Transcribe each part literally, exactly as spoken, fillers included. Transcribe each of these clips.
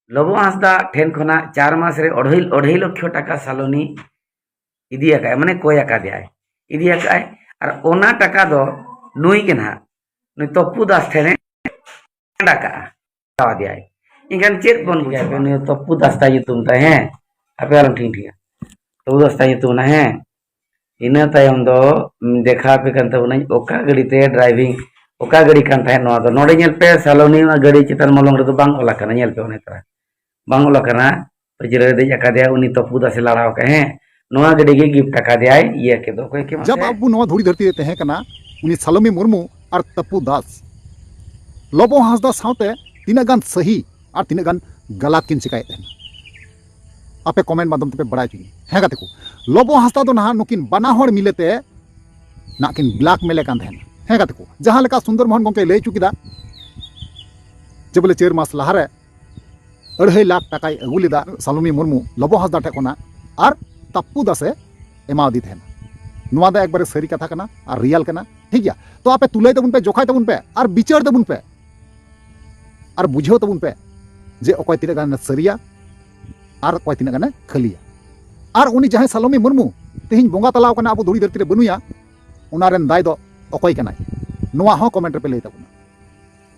ᱞᱚᱵᱚ ᱦᱟᱸᱥᱫᱟ ᱴᱷᱮᱱ ᱠᱷᱚᱱᱟᱜ ᱪᱟᱨ ᱢᱟᱥ ᱨᱮ ᱚᱲᱦᱟᱹᱭ ᱚᱲᱦᱟᱹᱭ ᱞᱚᱠᱷᱚ ᱴᱟᱠᱟ ᱥᱟᱞᱚᱱᱤ ᱤᱫᱤ ᱟᱠᱟᱫᱼᱟᱭ, ᱢᱟᱱᱮ ᱠᱚᱭ ᱟᱠᱟᱫᱮᱭᱟᱭ, ᱤᱫᱤ ᱟᱠᱟᱫᱼᱟᱭ᱾ ᱟᱨ ᱚᱱᱟ ᱴᱟᱠᱟ ᱫᱚ ᱱᱩᱭ ᱜᱮ ᱱᱟᱦᱟᱜ, ᱱᱩᱭ ᱛᱚᱯᱩ ᱫᱟᱥ ᱴᱷᱮᱱᱮ ᱟᱠᱟᱫᱼᱟ, ᱦᱟᱛᱟᱣ ᱟᱫᱮᱭᱟᱭ᱾ ᱮᱱᱠᱷᱟᱱ ᱪᱮᱫ ᱵᱚᱱ ᱵᱩᱡᱷᱟᱹᱣᱟ? ᱱᱩᱭ ᱛᱚᱯᱩ ᱫᱟᱥ ᱛᱟᱭ ᱧᱩᱛᱩᱢ ᱛᱟᱭ, ᱦᱮᱸ, ᱟᱯᱮ ᱟᱞᱚᱢ ᱴᱷᱤᱠ ᱴᱷᱤᱠᱟ, ᱛᱚᱯᱩ ᱫᱟᱥ ᱛᱟᱭ ᱧᱩᱛᱩᱢ ᱱᱟ, ᱦᱮᱸ᱾ ᱤᱱᱟᱹ ᱛᱟᱭᱚᱢ ᱫᱚ ᱫᱮᱠᱷᱟᱣ ᱟᱯᱮ ᱠᱟᱱ ᱛᱟᱵᱚᱱᱟᱹᱧ ᱚᱠᱟ ᱜᱟᱹᱰᱤ ᱛᱮ driving, ᱚᱠᱟ ᱜᱟᱹᱰᱤ ᱠᱟᱱ ᱛᱟᱦᱮᱸᱫ ᱱᱚᱣᱟ ᱫᱚ᱾ ᱱᱚᱰᱮ ᱧᱮᱞ ᱯᱮ, ᱥᱟᱞᱚᱱᱤ ᱚᱱᱟ ᱜᱟᱹᱰᱤ ᱪᱮᱛᱟᱱ ᱢᱚᱞᱚᱝ ᱨᱮᱫᱚ ᱵᱟᱝ ᱚᱞ ᱟᱠᱟᱱᱟ, ᱧᱮᱞ ᱯᱮ ᱚᱱᱮ ᱛᱚᱨᱟ ᱵᱟᱝ ᱚᱞ ᱟᱠᱟᱱᱟ᱾ ᱯᱟᱹᱪᱨᱟᱹ ᱨᱮ ᱫᱮᱡ ᱟᱠᱟᱫᱮᱭᱟ ᱩᱱᱤ ᱛᱚᱯᱩ ᱫᱟᱥᱮ ᱞᱟᱲᱟᱣ ᱟᱠᱟᱫ, ᱦᱮᱸ, ᱱᱚᱣᱟ ᱜᱟᱹᱰᱤ ᱜᱮ gift ᱟᱠᱟᱫᱮᱭᱟᱭ ᱤᱭᱟᱹ ᱠᱮᱫ ᱫᱚ, ᱚᱠᱚᱭ ᱠᱮ ᱢᱟᱥᱮ? ᱡᱟᱵ ᱟᱵᱚ ᱱᱚᱣᱟ ᱫᱷᱩᱲᱤ ᱫᱷᱟᱹᱨᱛᱤ ᱨᱮ ᱛᱟᱦᱮᱸ ᱠᱟᱱᱟ ᱩᱱᱤ ᱥᱟᱞᱚᱢᱤ ᱢᱩᱨᱢᱩ ᱟᱨ ᱛᱟᱯᱩ ᱫᱟᱥ, ᱞᱚᱵᱚ ᱦᱟᱸᱥᱫᱟ ᱥᱟᱶᱛᱮ ᱛᱤᱱᱟᱹᱜ ᱜᱟᱱ ᱥᱟᱹᱦᱤ ᱟᱨ ᱛᱤᱱᱟᱹᱜ ᱜᱟᱱ ᱜᱟᱞᱟᱛ ᱠᱤᱱ ᱪᱤᱠᱟᱭᱮᱫ ᱛᱟᱦᱮᱱᱟ, ᱟᱯᱮ comment ᱢᱟᱫᱽᱫᱷᱚᱢ ᱛᱮᱯᱮ ᱵᱟᱲᱟᱭ ᱦᱚᱪᱚᱧᱟ᱾ ᱦᱮᱸ ᱜᱟᱛᱮ ᱠᱚ, ᱞᱚᱵᱚ ᱦᱟᱸᱥᱫᱟ ᱫᱚ ᱱᱟᱦᱟᱜ ᱱᱩᱠᱤᱱ ᱵᱟᱱᱟ ᱦᱚᱲ ᱢᱤᱞᱮ ᱛᱮ ᱱᱟᱜ ᱠᱤᱱ blackmail ᱮ ᱠᱟᱱ ᱛᱟᱦᱮᱱᱟ᱾ ᱦᱮᱸ ᱜᱟᱛᱮ ᱠᱚ, ᱡᱟᱦᱟᱸ ᱞᱮᱠᱟ ᱥᱩᱱᱫᱚᱨ ᱢᱳᱦᱚᱱ ᱜᱚᱢᱠᱮᱭ ᱞᱟᱹᱭ ᱦᱚᱪᱚ ᱠᱮᱫᱟ ᱡᱮ ᱵᱚᱞᱮ ᱪᱟᱹᱨ ᱢᱟᱥ ᱞᱟᱦᱟᱨᱮ ᱟᱹᱲᱦᱟᱹᱭ ᱞᱟᱠᱷ ᱴᱟᱠᱟᱭ ᱟᱹᱜᱩ ᱞᱮᱫᱟ ᱥᱟᱞᱚᱢᱤ ᱢᱩᱨᱢᱩ ᱞᱚᱵᱚ ᱦᱟᱸᱥᱫᱟ ᱴᱷᱮᱱ ᱠᱷᱚᱱᱟᱜ, ᱟᱨ ᱛᱟᱯᱯᱩ ᱫᱟᱥᱮ ᱮᱢᱟᱣᱟᱫᱮ ᱛᱟᱦᱮᱱᱟ᱾ ᱱᱚᱣᱟ ᱫᱚ ᱮᱠᱵᱟᱨᱮ ᱥᱟᱹᱨᱤ ᱠᱟᱛᱷᱟ ᱠᱟᱱᱟ ᱟᱨ real ᱠᱟᱱᱟ, ᱴᱷᱤᱠ ᱜᱮᱭᱟ᱾ ᱛᱚ ᱟᱯᱮ ᱛᱩᱞᱟᱹᱭ ᱛᱟᱵᱚᱱ ᱯᱮ, ᱡᱚᱠᱷᱟᱭ ᱛᱟᱵᱚᱱ ᱯᱮ ᱟᱨ ᱵᱤᱪᱟᱹᱨ ᱛᱟᱵᱚᱱ ᱯᱮ ᱟᱨ ᱵᱩᱡᱷᱟᱹᱣ ᱛᱟᱵᱚᱱ ᱯᱮ ᱡᱮ ᱚᱠᱚᱭ ᱛᱤᱱᱟᱹᱜ ᱜᱟᱱ ᱥᱟᱹᱨᱤᱭᱟ ᱟᱨ ᱚᱠᱚᱭ ᱛᱤᱱᱟᱹᱜ ᱜᱟᱱᱮ ᱠᱷᱟᱹᱞᱤᱭᱟ᱾ ᱟᱨ ᱩᱱᱤ ᱡᱟᱦᱟᱸᱭ ᱥᱟᱞᱚᱢᱤ ᱢᱩᱨᱢᱩ ᱛᱮᱦᱮᱧ ᱵᱚᱸᱜᱟ ᱛᱟᱞᱟᱣ ᱠᱟᱱᱟ, ᱟᱵᱚ ᱫᱷᱩᱲᱤ ᱫᱷᱟᱹᱨᱛᱤ ᱨᱮ ᱵᱟᱹᱱᱩᱭᱟ, ᱚᱱᱟ ᱨᱮᱱ ᱫᱟᱭ ᱫᱚ ᱚᱠᱚᱭ ᱠᱟᱱᱟᱭ? ᱱᱚᱣᱟ ᱦᱚᱸ comment ᱨᱮᱯᱮ ᱞᱟᱹᱭ ᱛᱟᱵᱚᱱᱟ᱾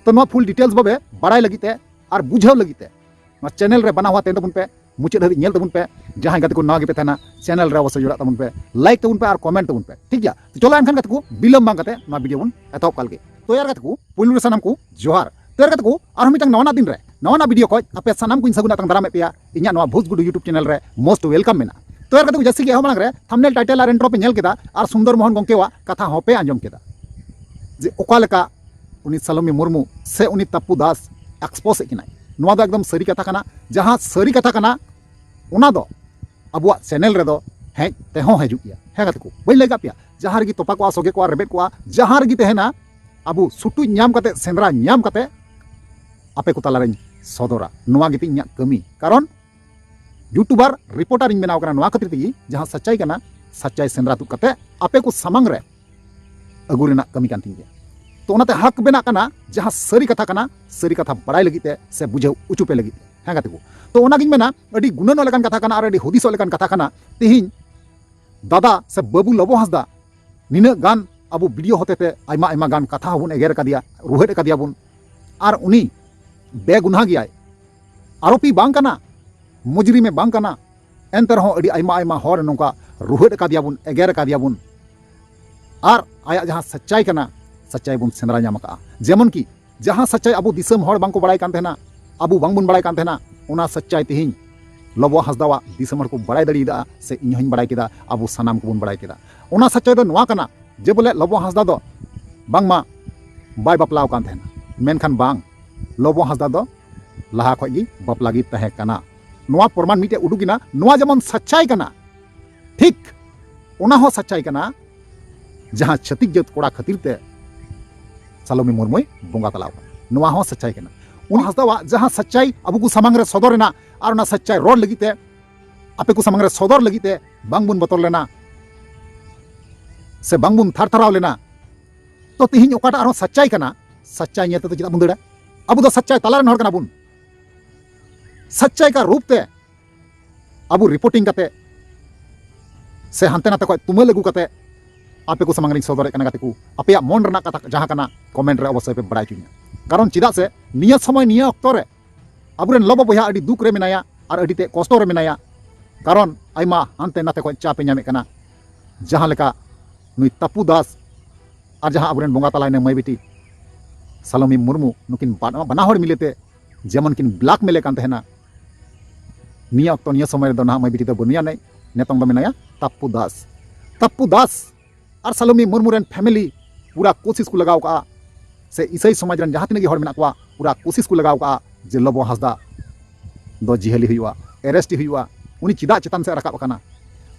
ᱛᱚ ᱱᱚᱣᱟ full details ᱵᱷᱟᱵᱮ ᱵᱟᱲᱟᱭ ᱞᱟᱹᱜᱤᱫ ᱛᱮ ᱟᱨ ᱵᱩᱡᱷᱟᱹᱣ ᱞᱟᱹᱜᱤᱫ ᱛᱮ ᱱᱚᱣᱟ channel ᱨᱮ ᱵᱟᱱᱟ ᱦᱚᱲ ᱛᱟᱦᱮᱱ ᱛᱟᱵᱚᱱ ᱯᱮ, ᱢᱩᱪᱟᱹᱫ ᱫᱷᱟᱹᱵᱤᱡ ᱧᱮᱞ ᱛᱟᱵᱚᱱ ᱯᱮ᱾ ᱡᱟᱦᱟᱸᱭ ᱜᱟᱛᱮ ᱠᱚ ᱱᱟᱣᱟ ᱜᱮᱯᱮ ᱛᱟᱦᱮᱱᱟ, channel ᱨᱮ ᱚᱵᱚᱥᱥᱳᱭ ᱡᱚᱲᱟᱜ ᱛᱟᱵᱚᱱ ᱯᱮ, like ᱛᱟᱵᱚᱱ ᱯᱮ ᱟᱨ comment ᱛᱟᱵᱚᱱ ᱯᱮ, ᱴᱷᱤᱠ ᱜᱮᱭᱟ? ᱛᱚ ᱪᱚᱞᱚ ᱮᱱᱠᱷᱟᱱ ᱜᱟᱛᱮ ᱠᱚ, ᱵᱤᱞᱚᱢ ᱵᱟᱝ ᱠᱟᱛᱮ ᱱᱚᱣᱟ video ᱵᱚᱱ ᱮᱛᱚᱦᱚᱵ ᱠᱟᱜ ᱞᱮᱜᱮ᱾ ᱛᱚ ᱭᱟᱨ ᱜᱟᱛᱮ ᱠᱚ, ᱯᱩᱭᱞᱩ ᱨᱮ ᱥᱟᱱᱟᱢ ᱠᱚ ᱡᱚᱦᱟᱨ᱾ ᱛᱚ ᱭᱟᱨ ᱜᱟᱛᱮ ᱠᱚ, ᱟᱨᱦᱚᱸ ᱢᱤᱫᱴᱟᱝ ᱱᱟᱣᱟᱱᱟᱜ ᱫᱤᱱ ᱨᱮ ᱱᱟᱣᱟᱱᱟᱜ video ᱠᱷᱚᱡ ᱟᱯᱮ ᱥᱟᱱᱟᱢ ᱠᱚᱧ ᱥᱟᱹᱜᱩᱱ ᱟᱛᱟᱝ ᱫᱟᱨᱟᱢᱮᱫ ᱯᱮᱭᱟ ᱤᱧᱟᱹᱜ ᱱᱚᱣᱟ ᱵᱷᱩᱥ ᱜᱩᱰᱩ YouTube channel ᱨᱮ most welcome ᱢᱮᱱᱟᱜᱼᱟ᱾ ᱛᱚ ᱭᱟᱨ ᱜᱟᱛᱮ ᱠᱚ, ᱡᱟᱹᱥᱛᱤ ᱜᱮ ᱮᱦᱚᱵ ᱢᱟᱲᱟᱝ ᱨᱮ thumbnail, title ᱟᱨ intro ᱯᱮ ᱧᱮᱞ ᱠᱮᱫᱟ ᱟᱨ ᱥᱩᱱᱫᱚᱨ ᱢᱳᱦᱚᱱ ᱜᱚᱢᱠᱮᱣᱟᱜ ᱠᱟᱛᱷᱟ ᱦᱚᱸᱯᱮ ᱟᱸᱡᱚᱢ ᱠᱮᱫᱟ ᱡᱮ ᱚᱠᱟ ᱞᱮᱠᱟ ᱩᱱᱤ ᱥᱟᱞᱚᱢᱤ ᱢᱩᱨᱢᱩ ᱥᱮ ᱩᱱᱤ ᱛᱟᱯᱯᱩ ᱫᱟᱥ expose ᱮᱫ ᱠᱤᱱᱟᱭ᱾ ᱱᱚᱣᱟ ᱫᱚ ᱮᱠᱫᱚᱢ ᱥᱟᱹᱨᱤ ᱠᱟᱛᱷᱟ ᱠᱟᱱᱟ᱾ ᱡᱟᱦᱟᱸ ᱥᱟᱹᱨᱤ ᱠᱟᱛᱷᱟ ᱠᱟᱱᱟ, ᱚᱱᱟ ᱫᱚ ᱟᱵᱚᱣᱟᱜ channel ᱨᱮᱫᱚ ᱦᱮᱡ ᱛᱮᱦᱚᱸ ᱦᱤᱡᱩᱜ ᱜᱮᱭᱟ᱾ ᱦᱮᱸ ᱜᱟᱛᱮ ᱠᱚ, ᱵᱟᱹᱧ ᱞᱟᱹᱭ ᱠᱟᱜ ᱯᱮᱭᱟ, ᱡᱟᱦᱟᱸ ᱨᱮᱜᱮ ᱛᱚᱯᱟ ᱠᱚᱜᱼᱟ, ᱥᱚᱜᱮ ᱠᱚᱜᱼᱟ, ᱨᱮᱵᱮᱫ ᱠᱚᱜᱼᱟ, ᱡᱟᱦᱟᱸ ᱨᱮᱜᱮ ᱛᱟᱦᱮᱱᱟ, ᱟᱵᱚ ᱥᱩᱴᱩᱡ ᱧᱟᱢ ᱠᱟᱛᱮ, ᱥᱮᱸᱫᱽᱨᱟ ᱧᱟᱢ ᱠᱟᱛᱮ ᱟᱯᱮ ᱠᱚ ᱛᱟᱞᱟᱨᱮᱧ ᱥᱚᱫᱚᱨᱟ᱾ ᱱᱚᱣᱟ ᱜᱮᱛᱤᱧ ᱤᱧᱟᱹᱜ ᱠᱟᱹᱢᱤ᱾ ᱠᱟᱨᱚᱱ YouTuber, reporter ᱤᱧ ᱵᱮᱱᱟᱣ ᱠᱟᱱᱟ ᱱᱚᱣᱟ ᱠᱷᱟᱹᱛᱤᱨ ᱛᱮᱜᱮ, ᱡᱟᱦᱟᱸ ᱥᱟᱪᱟᱭ ᱠᱟᱱᱟ, ᱥᱟᱪᱟᱭ ᱥᱮᱸᱫᱽᱨᱟ ᱛᱩᱫ ᱠᱟᱛᱮ ᱟᱯᱮ ᱠᱚ ᱥᱟᱢᱟᱝ ᱨᱮ ᱟᱹᱜᱩ ᱨᱮᱱᱟᱜ ᱠᱟᱹᱢᱤ ᱠᱟᱱ ᱛᱤᱧ ᱜᱮᱭᱟ᱾ ᱛᱚ ᱚᱱᱟᱛᱮ ᱦᱟᱠ ᱵᱮᱱᱟᱜ ᱠᱟᱱᱟ, ᱡᱟᱦᱟᱸ ᱥᱟᱹᱨᱤ ᱠᱟᱛᱷᱟ ᱠᱟᱱᱟ, ᱥᱟᱹᱨᱤ ᱠᱟᱛᱷᱟ ᱵᱟᱲᱟᱭ ᱞᱟᱹᱜᱤᱫ ᱛᱮ ᱥᱮ ᱵᱩᱡᱷᱟᱹᱣ ᱦᱚᱪᱚ ᱯᱮ ᱞᱟᱹᱜᱤᱫ ᱛᱮ᱾ ᱦᱮᱸ ᱜᱟᱛᱮ ᱠᱚ, ᱛᱚ ᱚᱱᱟᱜᱤᱧ ᱢᱮᱱᱟ, ᱟᱹᱰᱤ ᱜᱩᱱᱟᱹᱱᱚᱜ ᱞᱮᱠᱟᱱ ᱠᱟᱛᱷᱟ ᱠᱟᱱᱟ ᱟᱨ ᱟᱹᱰᱤ ᱦᱩᱫᱤᱥᱚᱜ ᱞᱮᱠᱟᱱ ᱠᱟᱛᱷᱟ ᱠᱟᱱᱟ᱾ ᱛᱮᱦᱮᱧ ᱫᱟᱫᱟ ᱥᱮ ᱵᱟᱹᱵᱩ ᱞᱚᱵᱚ ᱦᱟᱸᱥᱫᱟ ᱱᱤᱱᱟᱹᱜ ᱜᱟᱱ ᱟᱵᱚ ᱵᱷᱤᱰᱤᱭᱳ ᱦᱚᱛᱮᱛᱮ ᱟᱭᱢᱟ ᱟᱭᱢᱟ ᱜᱟᱱ ᱠᱟᱛᱷᱟ ᱦᱚᱸᱵᱚᱱ ᱮᱜᱮᱨ ᱟᱠᱟᱫᱮᱭᱟ, ᱨᱩᱦᱮᱫ ᱟᱠᱟᱫᱮᱭᱟ ᱵᱚᱱ᱾ ᱟᱨ ᱩᱱᱤ ᱵᱮᱜᱩᱱᱟᱦᱟ ᱜᱮᱭᱟᱭ, ᱟᱨᱳᱯᱤ ᱵᱟᱝ ᱠᱟᱱᱟ, ᱢᱩᱡᱽᱨᱤᱢᱮ ᱵᱟᱝ ᱠᱟᱱᱟ᱾ ᱮᱱᱛᱮ ᱨᱮᱦᱚᱸ ᱟᱹᱰᱤ ᱟᱭᱢᱟ ᱟᱭᱢᱟ ᱦᱚᱲ ᱱᱚᱝᱠᱟ ᱨᱩᱦᱮᱫ ᱟᱠᱟᱫᱮᱭᱟ ᱵᱚᱱ, ᱮᱜᱮᱨ ᱟᱠᱟᱫᱮᱭᱟ ᱵᱚᱱ᱾ ᱟᱨ ᱟᱭᱟᱜ ᱡᱟᱦᱟᱸ ᱥᱟᱪᱪᱟᱭ ᱠᱟᱱᱟ, ᱥᱟᱪᱪᱟᱭ ᱵᱚᱱ ᱥᱮᱸᱫᱽᱨᱟ ᱧᱟᱢ ᱟᱠᱟᱫᱼᱟ᱾ ᱡᱮᱢᱚᱱ ᱠᱤ ᱡᱟᱦᱟᱸ ᱥᱟᱪᱪᱟᱭ ᱟᱵᱚ ᱫᱤᱥᱚᱢ ᱦᱚᱲ ᱵᱟᱝᱠᱚ ᱵᱟᱲᱟᱭ ᱠᱟᱱ ᱛᱟᱦᱮᱱᱟ, ᱟᱵᱚ ᱵᱟᱝᱵᱚᱱ ᱵᱟᱲᱟᱭ ᱠᱟᱱ ᱛᱟᱦᱮᱱᱟ, ᱚᱱᱟ ᱥᱟᱪᱪᱟᱭ ᱛᱮᱦᱮᱧ ᱞᱚᱵᱚ ᱦᱟᱸᱥᱫᱟᱣᱟᱜ ᱫᱤᱥᱚᱢ ᱦᱚᱲ ᱠᱚ ᱵᱟᱲᱟᱭ ᱫᱟᱲᱮᱭᱟᱫᱟ, ᱥᱮ ᱤᱧ ᱦᱚᱧ ᱵᱟᱲᱟᱭ ᱠᱮᱫᱟ, ᱟᱵᱚ ᱥᱟᱱᱟᱢ ᱠᱚᱵᱚᱱ ᱵᱟᱲᱟᱭ ᱠᱮᱫᱟ᱾ ᱚᱱᱟ ᱥᱟᱪᱪᱟᱭ ᱫᱚ ᱱᱚᱣᱟ ᱠᱟᱱᱟ ᱡᱮ ᱵᱚᱞᱮ ᱞᱚᱵᱚ ᱦᱟᱸᱥᱫᱟ ᱫᱚ ᱵᱟᱝᱢᱟ ᱵᱟᱭ ᱵᱟᱯᱞᱟ ᱟᱠᱟᱱ ᱛᱟᱦᱮᱱᱟ, ᱢᱮᱱᱠᱷᱟᱱ ᱵᱟᱝ, ᱞᱚᱵᱚ ᱦᱟᱸᱥᱫᱟ ᱫᱚ ᱞᱟᱦᱟ ᱠᱷᱚᱱ ᱜᱮ ᱵᱟᱯᱞᱟ ᱜᱮ ᱛᱟᱦᱮᱸ ᱠᱟᱱᱟ᱾ ᱱᱚᱣᱟ ᱯᱨᱚᱢᱟᱱ ᱢᱤᱫᱴᱮᱡ ᱩᱰᱩᱠ ᱮᱱᱟ, ᱱᱚᱣᱟ ᱡᱮᱢᱚᱱ ᱥᱟᱪᱪᱟᱭ ᱠᱟᱱᱟ, ᱴᱷᱤᱠ ᱚᱱᱟ ᱦᱚᱸ ᱥᱟᱪᱪᱟᱭ ᱠᱟᱱᱟ᱾ ᱡᱟᱦᱟᱸ ᱪᱷᱟᱹᱛᱤᱠ ᱡᱟᱹᱛ ᱠᱚᱲᱟ ᱠᱷᱟᱹᱛᱤᱨ ᱛᱮ ᱥᱟᱞᱚᱢᱤ ᱢᱩᱨᱢᱩᱭ ᱵᱚᱸᱜᱟ ᱛᱟᱞᱟᱣ ᱠᱟᱱᱟ, ᱱᱚᱣᱟ ᱦᱚᱸ ᱥᱟᱪᱪᱟᱭ ᱠᱟᱱᱟ᱾ ᱩᱱᱤ ᱦᱟᱸᱥᱫᱟᱣᱟᱜ ᱡᱟᱦᱟᱸ ᱥᱟᱪᱪᱟᱭ ᱟᱵᱚ ᱠᱚ ᱥᱟᱢᱟᱝ ᱨᱮ ᱥᱚᱫᱚᱨ ᱮᱱᱟ, ᱟᱨ ᱚᱱᱟ ᱥᱟᱪᱪᱟᱭ ᱨᱚᱲ ᱞᱟᱹᱜᱤᱫ ᱛᱮ, ᱟᱯᱮ ᱠᱚ ᱥᱟᱢᱟᱝ ᱨᱮ ᱥᱚᱫᱚᱨ ᱞᱟᱹᱜᱤᱫ ᱛᱮ ᱵᱟᱝᱵᱚᱱ ᱵᱚᱛᱚᱨ ᱞᱮᱱᱟ ᱥᱮ ᱵᱟᱝᱵᱚᱱ ᱛᱷᱟᱨ ᱛᱷᱟᱨᱟᱣ ᱞᱮᱱᱟ, ᱛᱚ ᱛᱤᱦᱤᱧ ᱚᱠᱟᱴᱟᱜ ᱟᱨᱦᱚᱸ ᱥᱟᱪᱪᱟᱭ ᱠᱟᱱᱟ, ᱥᱟᱪᱪᱟᱭ ᱧᱮᱞ ᱛᱮᱫᱚ ᱪᱮᱫᱟᱜ ᱵᱚᱱ ᱫᱟᱹᱲᱟ? ᱟᱵᱚ ᱫᱚ ᱥᱟᱪᱪᱟᱭ ᱛᱟᱞᱟ ᱨᱮᱱ ᱦᱚᱲ ᱠᱟᱱᱟ ᱵᱚᱱ᱾ ᱥᱟᱪᱪᱟᱭ ᱠᱟ ᱨᱩᱯ ᱛᱮ ᱟᱵᱚ ᱨᱤᱯᱳᱨᱴᱤᱝ ᱠᱟᱛᱮ ᱥᱮ ᱦᱟᱱᱛᱮ ᱱᱟᱛᱮ ᱠᱷᱚᱱ ᱛᱩᱢᱟᱹᱞ ᱟᱹᱜᱩ ᱠᱟᱛᱮ ᱟᱯᱮ ᱠᱚ ᱥᱟᱢᱟᱝ ᱨᱤᱧ ᱥᱚᱫᱚᱨᱮᱫ ᱠᱟᱱᱟ ᱜᱟᱛᱮ ᱠᱚ᱾ ᱟᱯᱮᱭᱟᱜ ᱢᱚᱱ ᱨᱮᱱᱟᱜ ᱠᱟᱛᱷᱟ ᱡᱟᱦᱟᱸ ᱠᱟᱱᱟ, ᱠᱚᱢᱮᱱᱴ ᱨᱮ ᱚᱵᱚᱥᱥᱳᱭ ᱯᱮ ᱵᱟᱲᱟᱭ ᱦᱚᱪᱚᱧᱟ᱾ ᱠᱟᱨᱚᱱ ᱪᱮᱫᱟᱜ ᱥᱮ ᱱᱤᱭᱟᱹ ᱥᱚᱢᱚᱭ, ᱱᱤᱭᱟᱹ ᱚᱠᱛᱚ ᱨᱮ ᱟᱵᱚᱨᱮᱱ ᱞᱚᱵᱚ ᱵᱚᱭᱦᱟ ᱟᱹᱰᱤ ᱫᱩᱠ ᱨᱮ ᱢᱮᱱᱟᱭᱟ ᱟᱨ ᱟᱹᱰᱤ ᱛᱮ ᱠᱚᱥᱴᱚ ᱨᱮ ᱢᱮᱱᱟᱭᱟ᱾ ᱠᱟᱨᱚᱱ ᱟᱭᱢᱟ ᱦᱟᱱᱛᱮ ᱱᱟᱛᱮ ᱠᱷᱚᱱ ᱪᱟᱯ ᱮ ᱧᱟᱢᱮᱫ ᱠᱟᱱᱟ᱾ ᱡᱟᱦᱟᱸ ᱞᱮᱠᱟ ᱱᱩᱭ ᱛᱟᱯᱩ ᱫᱟᱥ ᱟᱨ ᱡᱟᱦᱟᱸ ᱟᱵᱚᱨᱮᱱ ᱵᱚᱸᱜᱟ ᱛᱟᱞᱟᱭᱮᱱᱟ ᱢᱟᱹᱭ ᱵᱤᱴᱤ ᱥᱟᱞᱚᱢᱤ ᱢᱩᱨᱢᱩ, ᱱᱩᱠᱤᱱ ᱵᱟ-, ᱵᱟᱱᱟ ᱦᱚᱲ ᱢᱤᱞᱮ ᱛᱮ ᱡᱮᱢᱚᱱ ᱠᱤᱱ ᱵᱞᱟᱠᱢᱮᱞᱮᱫ ᱠᱟᱱ ᱛᱟᱦᱮᱱᱟ, ᱱᱤᱭᱟᱹ ᱚᱠᱛᱚ, ᱱᱤᱭᱟᱹ ᱥᱚᱢᱚᱭ ᱨᱮᱫᱚ ᱱᱟᱦᱟᱜ ᱢᱟᱹᱭ ᱵᱤᱴᱤ ᱫᱚ ᱵᱟᱹᱱᱩᱭᱟ ᱱᱮ, ᱱᱤᱛᱚᱝ ᱫᱚ ᱢᱮᱱᱟᱭᱟ ᱛᱟᱯᱯᱩ ᱫᱟᱥ᱾ ᱛᱟᱯᱯᱩ ᱫᱟᱥ ᱟᱨ ᱥᱟᱞᱚᱢᱤ ᱢᱩᱨᱢᱩ ᱨᱮᱱ ᱯᱷᱮᱢᱮᱞᱤ ᱯᱩᱨᱟ ᱠᱳᱥᱤᱥ ᱠᱚ ᱞᱟᱜᱟᱣ ᱠᱟᱜᱼᱟ, ᱥᱮ ᱤᱥᱟᱹᱭ ᱥᱚᱢᱟᱡᱽ ᱨᱮᱱ ᱡᱟᱦᱟᱸ ᱛᱤᱱᱟᱹᱜ ᱜᱮ ᱦᱚᱲ ᱢᱮᱱᱟᱜ ᱠᱚᱣᱟ, ᱯᱩᱨᱟ ᱠᱳᱥᱤᱥ ᱠᱚ ᱞᱟᱜᱟᱣ ᱠᱟᱜᱼᱟ ᱡᱮ ᱞᱚᱵᱚ ᱦᱟᱸᱥᱫᱟ ᱫᱚ ᱡᱤᱦᱟᱹᱞᱤ ᱦᱩᱭᱩᱜᱼᱟ, ᱮᱨᱮᱥᱴ ᱦᱩᱭᱩᱜᱼᱟ᱾ ᱩᱱᱤ ᱪᱮᱫᱟᱜ ᱪᱮᱛᱟᱱ ᱥᱮᱫ ᱨᱟᱠᱟᱵ ᱟᱠᱟᱱᱟ?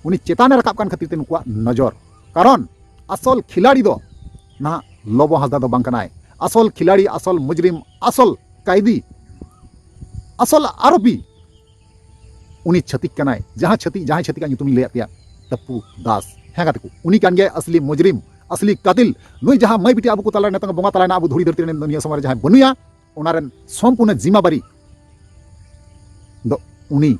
ᱩᱱᱤ ᱪᱮᱛᱟᱱ ᱮ ᱨᱟᱠᱟᱵ ᱠᱟᱱ ᱠᱷᱟᱹᱛᱤᱨ ᱛᱮ ᱱᱩᱠᱩᱣᱟᱜ ᱱᱚᱡᱚᱨ᱾ ᱠᱟᱨᱚᱱ ᱟᱥᱚᱞ ᱠᱷᱤᱞᱟᱲᱤ ᱫᱚ ᱱᱟᱦᱟᱜ ᱞᱚᱵᱚ ᱦᱟᱸᱥᱫᱟ ᱫᱚ ᱵᱟᱝ ᱠᱟᱱᱟᱭ᱾ ᱟᱥᱚᱞ ᱠᱷᱤᱞᱟᱲᱤ, ᱟᱥᱚᱞ ᱢᱩᱡᱽᱨᱤᱢ, ᱟᱥᱚᱞ ᱠᱟᱭᱫᱤ, ᱟᱥᱚᱞ ᱟᱨᱳᱯᱤ ᱩᱱᱤ ᱪᱷᱟᱹᱛᱤᱠ ᱠᱟᱱᱟᱭ᱾ ᱡᱟᱦᱟᱸ ᱪᱷᱟᱹᱛᱤᱠ, ᱡᱟᱦᱟᱸᱭ ᱪᱷᱟᱹᱛᱤᱠᱟᱜ ᱧᱩᱛᱩᱢᱤᱧ ᱞᱟᱹᱭᱟᱫ ᱯᱮᱭᱟ, ᱛᱟᱯᱯᱩ ᱫᱟᱥ᱾ ᱦᱮᱸ ᱜᱟᱛᱮ ᱠᱚ, ᱩᱱᱤ ᱠᱟᱱ ᱜᱮᱭᱟᱭ ᱟᱥᱞᱤ ᱢᱩᱡᱽᱨᱤᱢ, ᱟᱥᱞᱤ ᱠᱟᱛᱤᱞ᱾ ᱱᱩᱭ ᱡᱟᱦᱟᱸ ᱢᱟᱹᱭ ᱵᱤᱴᱤ ᱟᱵᱚ ᱠᱚ ᱛᱟᱞᱟᱨᱮ ᱱᱤᱛᱚᱝ ᱵᱚᱸᱜᱟ ᱛᱟᱞᱟᱭᱮᱱᱟ, ᱟᱵᱚ ᱫᱷᱩᱲᱤ ᱫᱷᱟᱹᱨᱛᱤ ᱨᱮ ᱱᱤᱭᱟᱹ ᱥᱚᱢᱚᱭ ᱨᱮ ᱡᱟᱦᱟᱸᱭ ᱵᱟᱹᱱᱩᱭᱟ, ᱚᱱᱟ ᱨᱮᱱ ᱥᱚᱢᱯᱩᱨᱱᱚ ᱡᱤᱢᱟᱵᱟᱨᱤ ᱫᱚ ᱩᱱᱤ,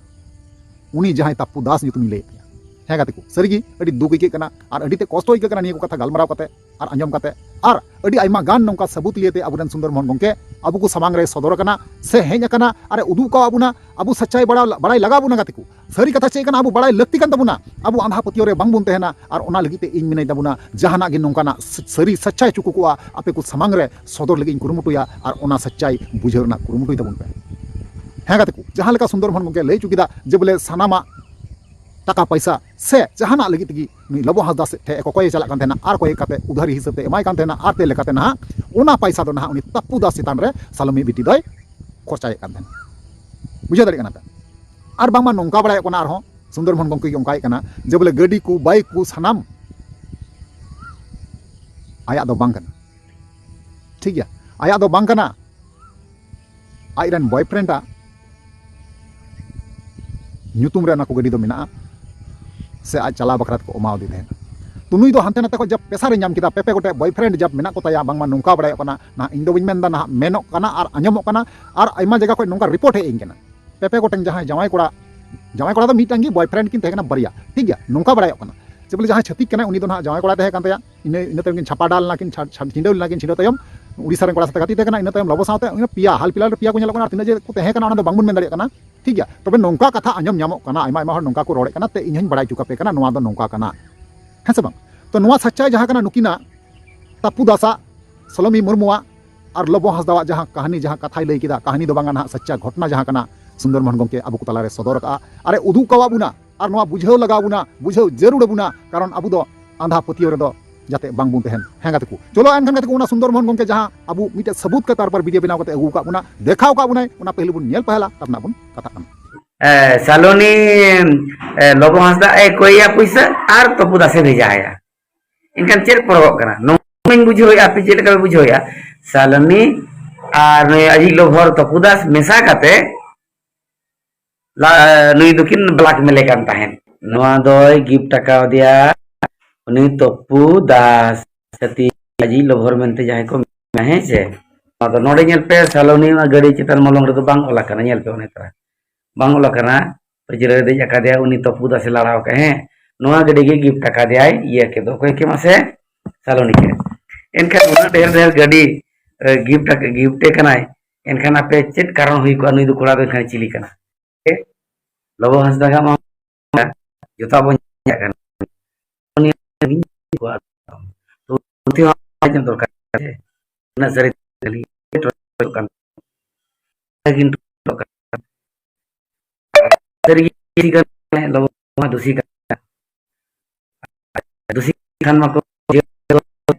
ᱩᱱᱤ ᱡᱟᱦᱟᱸᱭ ᱛᱟᱯᱯᱩ ᱫᱟᱥ ᱧᱩᱛᱩᱢᱤᱧ ᱞᱟᱹᱭᱮᱫ ᱛᱟᱭᱟ᱾ ᱦᱮᱸ ᱜᱟᱛᱮ ᱠᱚ, ᱥᱟᱹᱨᱤᱜᱮ ᱟᱹᱰᱤ ᱫᱩᱠ ᱟᱹᱭᱠᱟᱹᱜ ᱠᱟᱱᱟ ᱟᱨ ᱟᱹᱰᱤ ᱛᱮ ᱠᱚᱥᱴᱚ ᱟᱹᱭᱠᱟᱹᱜ ᱠᱟᱱᱟ ᱱᱤᱭᱟᱹ ᱠᱚ ᱠᱟᱛᱷᱟ ᱜᱟᱞᱢᱟᱨᱟᱣ ᱠᱟᱛᱮ ᱟᱨ ᱟᱸᱡᱚᱢ ᱠᱟᱛᱮ᱾ ᱟᱨ ᱟᱹᱰᱤ ᱟᱭᱢᱟ ᱜᱟᱱ ᱱᱚᱝᱠᱟ ᱥᱟᱹᱵᱩᱛ ᱞᱤᱭᱟᱹᱛᱮ ᱟᱵᱚᱨᱮᱱ ᱥᱩᱱᱫᱚᱨ ᱢᱳᱦᱚᱱ ᱜᱚᱢᱠᱮ ᱟᱵᱚ ᱠᱚ ᱥᱟᱢᱟᱝ ᱨᱮ ᱥᱚᱫᱚᱨ ᱟᱠᱟᱱᱟ ᱥᱮ ᱦᱮᱡ ᱟᱠᱟᱱᱟ ᱟᱨ ᱮ ᱩᱫᱩᱜ ᱟᱠᱟᱫ ᱵᱚᱱᱟ᱾ ᱟᱵᱚ ᱥᱟᱪᱟᱭ ᱵᱟᱲᱟ-, ᱵᱟᱲᱟᱭ ᱞᱟᱜᱟᱣ ᱵᱚᱱᱟ ᱜᱟᱛᱮ ᱠᱚ᱾ ᱥᱟᱹᱨᱤ ᱠᱟᱛᱷᱟ ᱪᱮᱫ ᱠᱟᱱᱟ ᱟᱵᱚ ᱵᱟᱲᱟᱭ ᱞᱟᱹᱠᱛᱤ ᱠᱟᱱ ᱛᱟᱵᱚᱱᱟ᱾ ᱟᱵᱚ ᱟᱸᱫᱷᱟ ᱯᱟᱹᱛᱭᱟᱹᱣ ᱨᱮ ᱵᱟᱝ ᱵᱚᱱ ᱛᱟᱦᱮᱱᱟ᱾ ᱟᱨ ᱚᱱᱟ ᱞᱟᱹᱜᱤᱫ ᱛᱮ ᱤᱧ ᱢᱮᱱᱟᱹᱧ ᱛᱟᱵᱚᱱᱟ, ᱡᱟᱦᱟᱱᱟᱜ ᱜᱮ ᱱᱚᱝᱠᱟᱱᱟᱜ ᱥᱟᱹᱨᱤ ᱥᱟᱪᱟᱭ ᱪᱩᱠᱩ ᱠᱚᱜᱼᱟ ᱟᱯᱮ ᱠᱚ ᱥᱟᱢᱟᱝ ᱨᱮ ᱥᱚᱫᱚᱨ ᱞᱟᱹᱜᱤᱫ ᱤᱧ ᱠᱩᱨᱩᱢᱩᱴᱩᱭᱟ ᱟᱨ ᱚᱱᱟ ᱥᱟᱪᱟᱭ ᱵᱩᱡᱷᱟᱹᱣ ᱨᱮᱱᱟᱜ ᱠᱩᱨᱩᱢᱩᱴᱩᱭ ᱛᱟᱵᱚᱱ ᱯᱮ᱾ ᱦᱮᱸ ᱜᱟᱛᱮ ᱠᱚ, ᱡᱟᱦᱟᱸ ᱞᱮᱠᱟ ᱥᱩᱱᱫᱚᱨ ᱢᱳᱦᱚᱱ ᱜᱚᱢᱠᱮ ᱞᱟᱹᱭ ᱦᱚᱪᱚ ᱠᱮᱫᱟ ᱡᱮ ᱵᱚᱞᱮ ᱥᱟᱱᱟᱢᱟᱜ ᱴᱟᱠᱟ ᱯᱚᱭᱥᱟ ᱥᱮ ᱡᱟᱦᱟᱱᱟᱜ ᱞᱟᱹᱜᱤᱫ ᱛᱮᱜᱮ ᱱᱩᱭ ᱞᱚᱵᱚ ᱦᱟᱸᱥᱫᱟ ᱥᱮᱫ ᱴᱷᱮᱱ ᱠᱚᱠᱚᱭᱮ ᱪᱟᱞᱟᱜ ᱠᱟᱱ ᱛᱟᱦᱮᱱᱟ ᱟᱨ ᱠᱚᱭᱮ ᱠᱟᱛᱮ ᱩᱫᱷᱟᱹᱨᱤ ᱦᱤᱥᱟᱹᱵ ᱛᱮ ᱮᱢᱟᱭ ᱠᱟᱱ ᱛᱟᱦᱮᱱᱟ ᱟᱨ ᱛᱮ ᱞᱮᱠᱟᱛᱮ ᱱᱟᱦᱟᱜ ᱚᱱᱟ ᱯᱚᱭᱥᱟ ᱫᱚ ᱱᱟᱦᱟᱜ ᱩᱱᱤ ᱛᱟᱯᱯᱩ ᱫᱟᱥ ᱪᱮᱛᱟᱱ ᱨᱮ ᱥᱟᱞᱚᱢᱤ ᱵᱤᱴᱤ ᱫᱚᱭ ᱠᱷᱚᱨᱪᱟᱭᱮᱫ ᱠᱟᱱ ᱛᱟᱦᱮᱱᱟ᱾ ᱵᱩᱡᱷᱟᱹᱣ ᱫᱟᱲᱮᱭᱟᱜ ᱠᱟᱱᱟ ᱯᱮ? ᱟᱨ ᱵᱟᱝᱢᱟ ᱱᱚᱝᱠᱟ ᱵᱟᱲᱟᱭᱚᱜ ᱠᱟᱱᱟ, ᱟᱨᱦᱚᱸ ᱥᱩᱱᱫᱚᱨ ᱢᱳᱦᱚᱱ ᱜᱚᱢᱠᱮ ᱜᱮ ᱚᱱᱠᱟᱭᱮᱫ ᱠᱟᱱᱟ ᱡᱮ ᱵᱚᱞᱮ ᱜᱟᱹᱰᱤ ᱠᱚ, ᱵᱟᱭᱤᱠ ᱠᱚ ᱥᱟᱱᱟᱢ ᱟᱭᱟᱜ ᱫᱚ ᱵᱟᱝ ᱠᱟᱱᱟ᱾ ᱴᱷᱤᱠ ᱜᱮᱭᱟ, ᱟᱭᱟᱜ ᱫᱚ ᱵᱟᱝ ᱠᱟᱱᱟ᱾ ᱟᱡᱨᱮᱱ ᱵᱚᱭᱯᱷᱨᱮᱱᱰᱟᱜ ᱧᱩᱛᱩᱢ ᱨᱮ ᱚᱱᱟ ᱠᱚ ᱜᱟᱹᱰᱤ ᱫᱚ ᱢᱮᱱᱟᱜᱼᱟ, ᱥᱮ ᱟᱡ ᱪᱟᱞᱟᱣ ᱵᱟᱠᱷᱨᱟ ᱛᱮᱠᱚ ᱮᱢᱟᱣᱟᱫᱮ ᱛᱟᱦᱮᱸᱫ᱾ ᱛᱚ ᱱᱩᱭ ᱫᱚ ᱦᱟᱱᱛᱮ ᱱᱟᱛᱮ ᱠᱷᱚᱱ ᱡᱟ ᱯᱮᱥᱟᱨᱮ ᱧᱟᱢ ᱠᱮᱫᱟ, ᱯᱮ ᱯᱮ ᱜᱚᱴᱮᱡ ᱵᱚᱭᱯᱷᱨᱮᱱᱰ ᱡᱟᱵ ᱢᱮᱱᱟᱜ ᱠᱚ ᱛᱟᱭᱟ, ᱵᱟᱝᱢᱟ ᱱᱚᱝᱠᱟ ᱵᱟᱲᱟᱭᱚᱜ ᱠᱟᱱᱟ᱾ ᱱᱟᱦᱟᱜ ᱤᱧ ᱫᱚ ᱵᱟᱹᱧ ᱢᱮᱱᱫᱟ, ᱱᱟᱦᱟᱜ ᱢᱮᱱᱚᱜ ᱠᱟᱱᱟ ᱟᱨ ᱟᱸᱡᱚᱢᱚᱜ ᱠᱟᱱᱟ, ᱟᱨ ᱟᱭᱢᱟ ᱡᱟᱭᱜᱟ ᱠᱷᱚᱱ ᱱᱚᱝᱠᱟ ᱨᱤᱯᱳᱨᱴ ᱦᱮᱡ ᱟᱹᱧ ᱠᱟᱱᱟ᱾ ᱯᱮ ᱯᱮ ᱜᱚᱴᱮᱱ ᱡᱟᱦᱟᱸᱭ ᱡᱟᱶᱟᱭ ᱠᱚᱲᱟ, ᱡᱟᱶᱟᱭ ᱠᱚᱲᱟ ᱫᱚ ᱢᱤᱫᱴᱟᱝ ᱜᱮ, ᱵᱚᱭᱯᱷᱨᱮᱱᱰ ᱠᱤᱱ ᱛᱟᱦᱮᱸ ᱠᱟᱱᱟ ᱵᱟᱨᱭᱟ, ᱴᱷᱤᱠ ᱜᱮᱭᱟ, ᱱᱚᱝᱠᱟ ᱵᱟᱲᱟᱭᱚᱜ ᱠᱟᱱᱟ ᱡᱮ ᱵᱚᱞᱮ ᱡᱟᱦᱟᱸᱭ ᱪᱷᱟᱹᱛᱤᱠ ᱠᱟᱱᱟᱭ ᱩᱱᱤ ᱫᱚ ᱱᱟᱦᱟᱜ ᱡᱟᱶᱟᱭ ᱠᱚᱲᱟᱭ ᱛᱟᱦᱮᱸ ᱠᱟᱱ ᱛᱟᱭᱟ, ᱤᱱᱟᱹ, ᱤᱱᱟᱹ ᱛᱟᱭᱚᱢ ᱠᱤᱱ ᱪᱷᱟᱯᱟ ᱰᱟᱞ ᱞᱮᱱᱟ, ᱠᱤᱱ ᱪᱷᱟ-, ᱪᱷᱟ-, ᱪᱷᱤᱸᱰᱟᱹᱣ ᱞᱮᱱᱟ ᱠᱤᱱ, ᱪᱷᱤᱸᱰᱟᱹᱣ ᱛᱟᱭᱚᱢ ᱩᱲᱤᱥᱥᱟ ᱨᱮᱱ ᱠᱚᱲᱟ ᱥᱟᱛᱮ ᱜᱟᱛᱮ ᱛᱟᱦᱮᱸ ᱠᱟᱱᱟ, ᱤᱱᱟᱹ ᱛᱟᱭᱚᱢ ᱞᱚᱵᱚ ᱥᱟᱶᱛᱮ ᱤᱱᱟᱹ ᱯᱮᱭᱟ, ᱦᱟᱞ ᱯᱤᱞᱟᱞ ᱨᱮ ᱯᱮᱭᱟ ᱠᱚ ᱧᱮᱞᱚᱜ ᱠᱟᱱᱟ, ᱟᱨ ᱛᱤᱱᱟᱹᱜ ᱡᱮ ᱠᱚ ᱛᱟᱦᱮᱸ ᱠᱟᱱᱟ ᱚᱱᱟ ᱫᱚ ᱵᱟᱝᱵᱚᱱ ᱢᱮᱱ ᱫᱟᱲᱮᱭᱟᱜ ᱠᱟᱱᱟ, ᱴᱷᱤᱠ ᱜᱮᱭᱟ᱾ ᱛᱚᱵᱮ ᱱᱚᱝᱠᱟ ᱠᱟᱛᱷᱟ ᱟᱸᱡᱚᱢ ᱧᱟᱢᱚᱜ ᱠᱟᱱᱟ, ᱟᱭᱢᱟ ᱟᱭᱢᱟ ᱦᱚᱲ ᱱᱚᱝᱠᱟ ᱠᱚ ᱨᱚᱲᱮᱫ ᱠᱟᱱᱟ, ᱛᱮ ᱤᱧ ᱦᱚᱧ ᱵᱟᱲᱟᱭ ᱦᱚᱪᱚ ᱠᱟᱯᱮ ᱠᱟᱱᱟ ᱱᱚᱣᱟ ᱫᱚ ᱱᱚᱝᱠᱟ ᱠᱟᱱᱟ, ᱦᱮᱸ ᱥᱮ ᱵᱟᱝ? ᱛᱚ ᱱᱚᱣᱟ ᱥᱟᱪᱪᱟᱭ ᱡᱟᱦᱟᱸ ᱠᱟᱱᱟ ᱱᱩᱠᱤᱱᱟᱜ ᱛᱟᱯᱩ ᱫᱟᱥᱟᱜ, ᱥᱟᱞᱚᱢᱤ ᱢᱩᱨᱢᱩᱣᱟᱜ ᱟᱨ ᱞᱚᱵᱚ ᱦᱟᱸᱥᱫᱟᱣᱟᱜ ᱡᱟᱦᱟᱸ ᱠᱟᱹᱦᱱᱤ, ᱡᱟᱦᱟᱸ ᱠᱟᱛᱷᱟᱭ ᱞᱟᱹᱭ ᱠᱮᱫᱟ, ᱠᱟᱹᱦᱱᱤ ᱫᱚ ᱵᱟᱝᱟ ᱱᱟᱦᱟᱜ, ᱥᱟᱪᱪᱟ ᱜᱷᱚᱴᱱᱟ ᱡᱟᱦᱟᱸ ᱠᱟᱱᱟ, ᱥᱩᱱᱫᱚᱨ ᱢᱳᱦᱚᱱ ᱜᱚᱢᱠᱮ ᱟᱵᱚ ᱠᱚ ᱛᱟᱞᱟᱨᱮ ᱥᱚᱫᱚᱨ ᱟᱠᱟᱫᱼᱟ ᱟᱨ ᱮ ᱩᱫᱩᱜ ᱠᱟᱣᱟᱫ ᱵᱚᱱᱟ᱾ ᱟᱨ ᱱᱚᱣᱟ ᱵᱩᱡᱷᱟᱹᱣ ᱞᱟᱜᱟᱣ ᱵᱚᱱᱟ, ᱵᱩᱡᱷᱟᱹᱣ ᱡᱟᱹᱨᱩᱲ ᱟᱵᱚᱱᱟ, ᱠᱟᱨᱚᱱ ᱟᱵᱚ ᱫᱚ ᱟᱸᱫᱷᱟ ᱯᱟᱹᱛᱭᱟᱹᱣ ᱨᱮᱫᱚ ᱡᱟᱛᱮ ᱵᱟᱝ ᱵᱚᱱ ᱛᱟᱦᱮᱱ᱾ ᱦᱮᱸ ᱜᱟᱛᱮ ᱠᱚ, ᱪᱚᱞᱚ ᱮᱱᱠᱷᱟᱱ ᱜᱟᱛᱮ ᱠᱚ, ᱚᱱᱟ ᱥᱩᱱᱫᱚᱨ ᱢᱳᱦᱚᱱ ᱜᱚᱢᱠᱮ ᱡᱟᱦᱟᱸ ᱟᱵᱚ ᱢᱤᱫᱴᱮᱡ ᱥᱟᱹᱵᱩᱛ ᱠᱟᱛᱮ ᱛᱟᱨᱯᱚᱨ ᱵᱷᱤᱰᱤᱭᱳ ᱵᱮᱱᱟᱣ ᱠᱟᱛᱮ ᱟᱹᱜᱩ ᱟᱠᱟᱫ ᱵᱚᱱᱟ, ᱫᱮᱠᱷᱟᱣ ᱟᱠᱟᱫ ᱵᱚᱱᱟᱭ, ᱚᱱᱟ ᱯᱟᱹᱦᱤᱞ ᱵᱚᱱ ᱧᱮᱞ ᱯᱟᱦᱮᱞᱟ, ᱛᱟᱨᱯᱚᱨ ᱱᱟᱜ ᱵᱚᱱ ᱠᱟᱛᱷᱟᱜ ᱠᱟᱱᱟ᱾ ᱮ, ᱥᱟᱞᱚᱱᱤ, ᱮ, ᱞᱚᱵᱚ ᱦᱟᱸᱥᱫᱟ ᱮ ᱠᱚᱭᱮᱭᱟ ᱯᱩᱭᱥᱟᱹ ᱟᱨ ᱛᱚᱯᱩ ᱫᱟᱥᱮ ᱵᱷᱮᱡᱟ ᱟᱭᱟ᱾ ᱮᱱᱠᱷᱟᱱ ᱪᱮᱫ ᱯᱚᱨᱚᱜᱚᱜ ᱠᱟᱱᱟ? ᱱᱚᱣᱟᱧ ᱵᱩᱡᱷᱟᱹᱣᱮᱫᱼᱟ, ᱟᱯᱮ ᱪᱮᱫ ᱞᱮᱠᱟ ᱯᱮ ᱵᱩᱡᱷᱟᱹᱣᱮᱫᱼᱟ? ᱥᱟᱞᱚᱱᱤ ᱟᱨ ᱱᱩᱭ ᱟᱡᱤᱡ ᱞᱚᱵᱷᱚᱨ ᱛᱚᱯᱩ ᱫᱟᱥ ᱢᱮᱥᱟ ᱠᱟᱛᱮ ᱞᱟ-, ᱱᱩᱭ ᱫᱚᱠᱤᱱ ᱵᱞᱟᱠᱢᱮᱞᱮ ᱠᱟᱱ ᱛᱟᱦᱮᱸᱫ᱾ ᱱᱚᱣᱟ ᱫᱚᱭ ᱜᱤᱯᱷᱴ ᱟᱠᱟᱣᱫᱮᱭᱟ ᱩᱱᱤ ᱛᱚᱯᱩ ᱫᱟᱥ, ᱥᱟᱛᱤ ᱟᱡᱤᱡ ᱞᱚᱵᱷᱚᱨ ᱢᱮᱱᱛᱮ ᱡᱟᱦᱟᱸᱭ ᱠᱚ ᱢᱮᱱᱟ, ᱦᱮᱸ ᱥᱮ? ᱱᱚᱣᱟ ᱫᱚ ᱱᱚᱰᱮ ᱧᱮᱞ ᱯᱮ, ᱥᱟᱞᱚᱱᱤ ᱚᱱᱟ ᱜᱟᱹᱰᱤ ᱪᱮᱛᱟᱱ ᱢᱚᱞᱚᱝ ᱨᱮᱫᱚ ᱵᱟᱝ ᱚᱞ ᱟᱠᱟᱱᱟ, ᱧᱮᱞ ᱯᱮ ᱚᱱᱮ ᱛᱚᱨᱟ᱾ ᱵᱟᱝ ᱚᱞ ᱟᱠᱟᱱᱟ, ᱯᱟᱹᱪᱨᱟᱹ ᱨᱮ ᱫᱮᱡ ᱟᱠᱟᱫᱮᱭᱟ, ᱩᱱᱤ ᱛᱚᱯᱩ ᱫᱟᱥᱮ ᱞᱟᱲᱟᱣ ᱟᱠᱟᱫ, ᱦᱮᱸ, ᱱᱚᱣᱟ ᱜᱟᱹᱰᱤ ᱜᱮ ᱜᱤᱯᱷᱴ ᱟᱠᱟᱫᱮᱭᱟᱭ ᱤᱭᱟᱹ ᱠᱮᱫ ᱫᱚ᱾ ᱚᱠᱚᱭ ᱠᱮ ᱢᱟᱥᱮ? ᱥᱟᱞᱚᱱᱤ ᱠᱮ᱾ ᱮᱱᱠᱷᱟᱱ ᱩᱱᱟᱹᱜ ᱰᱷᱮᱨ ᱰᱷᱮᱨ ᱜᱟᱹᱰᱤ ᱜᱤᱯᱷᱴ ᱜᱤᱯᱷᱴ ᱮ ᱠᱟᱱᱟᱭ, ᱮᱱᱠᱷᱟᱱ ᱟᱯᱮ ᱪᱮᱫ ᱠᱟᱨᱚᱱ ᱦᱩᱭ ᱠᱚᱜᱼᱟ? ᱱᱩᱭ ᱫᱚ ᱠᱚᱲᱟ ᱫᱚ ᱮᱱᱠᱷᱟᱱ ᱪᱤᱞᱤ ᱠᱟᱱᱟ? ᱞᱚᱵᱚ ᱦᱟᱸᱥᱫᱟ ᱜᱟᱜ ᱢᱟ ᱡᱚᱛᱚ ᱵᱚᱱ ᱧᱮᱞᱮᱫ ᱠᱟᱱᱟ᱾ ᱩᱱᱤ ᱦᱚᱸ ᱫᱚᱨᱠᱟᱨ ᱥᱮ᱾ ᱩᱱᱟᱹᱜ ᱥᱟᱹᱨᱤ ᱠᱷᱟᱹᱞᱤ ᱠᱟᱱ ᱥᱟᱹᱨᱤ ᱜᱮ ᱫᱩᱥᱤ ᱠᱟᱱᱟ, ᱞᱚᱵᱚ ᱢᱟ ᱫᱩᱥᱤ ᱠᱟᱱᱟ᱾ ᱫᱩᱥᱤ ᱠᱷᱟᱱ ᱢᱟᱠᱚ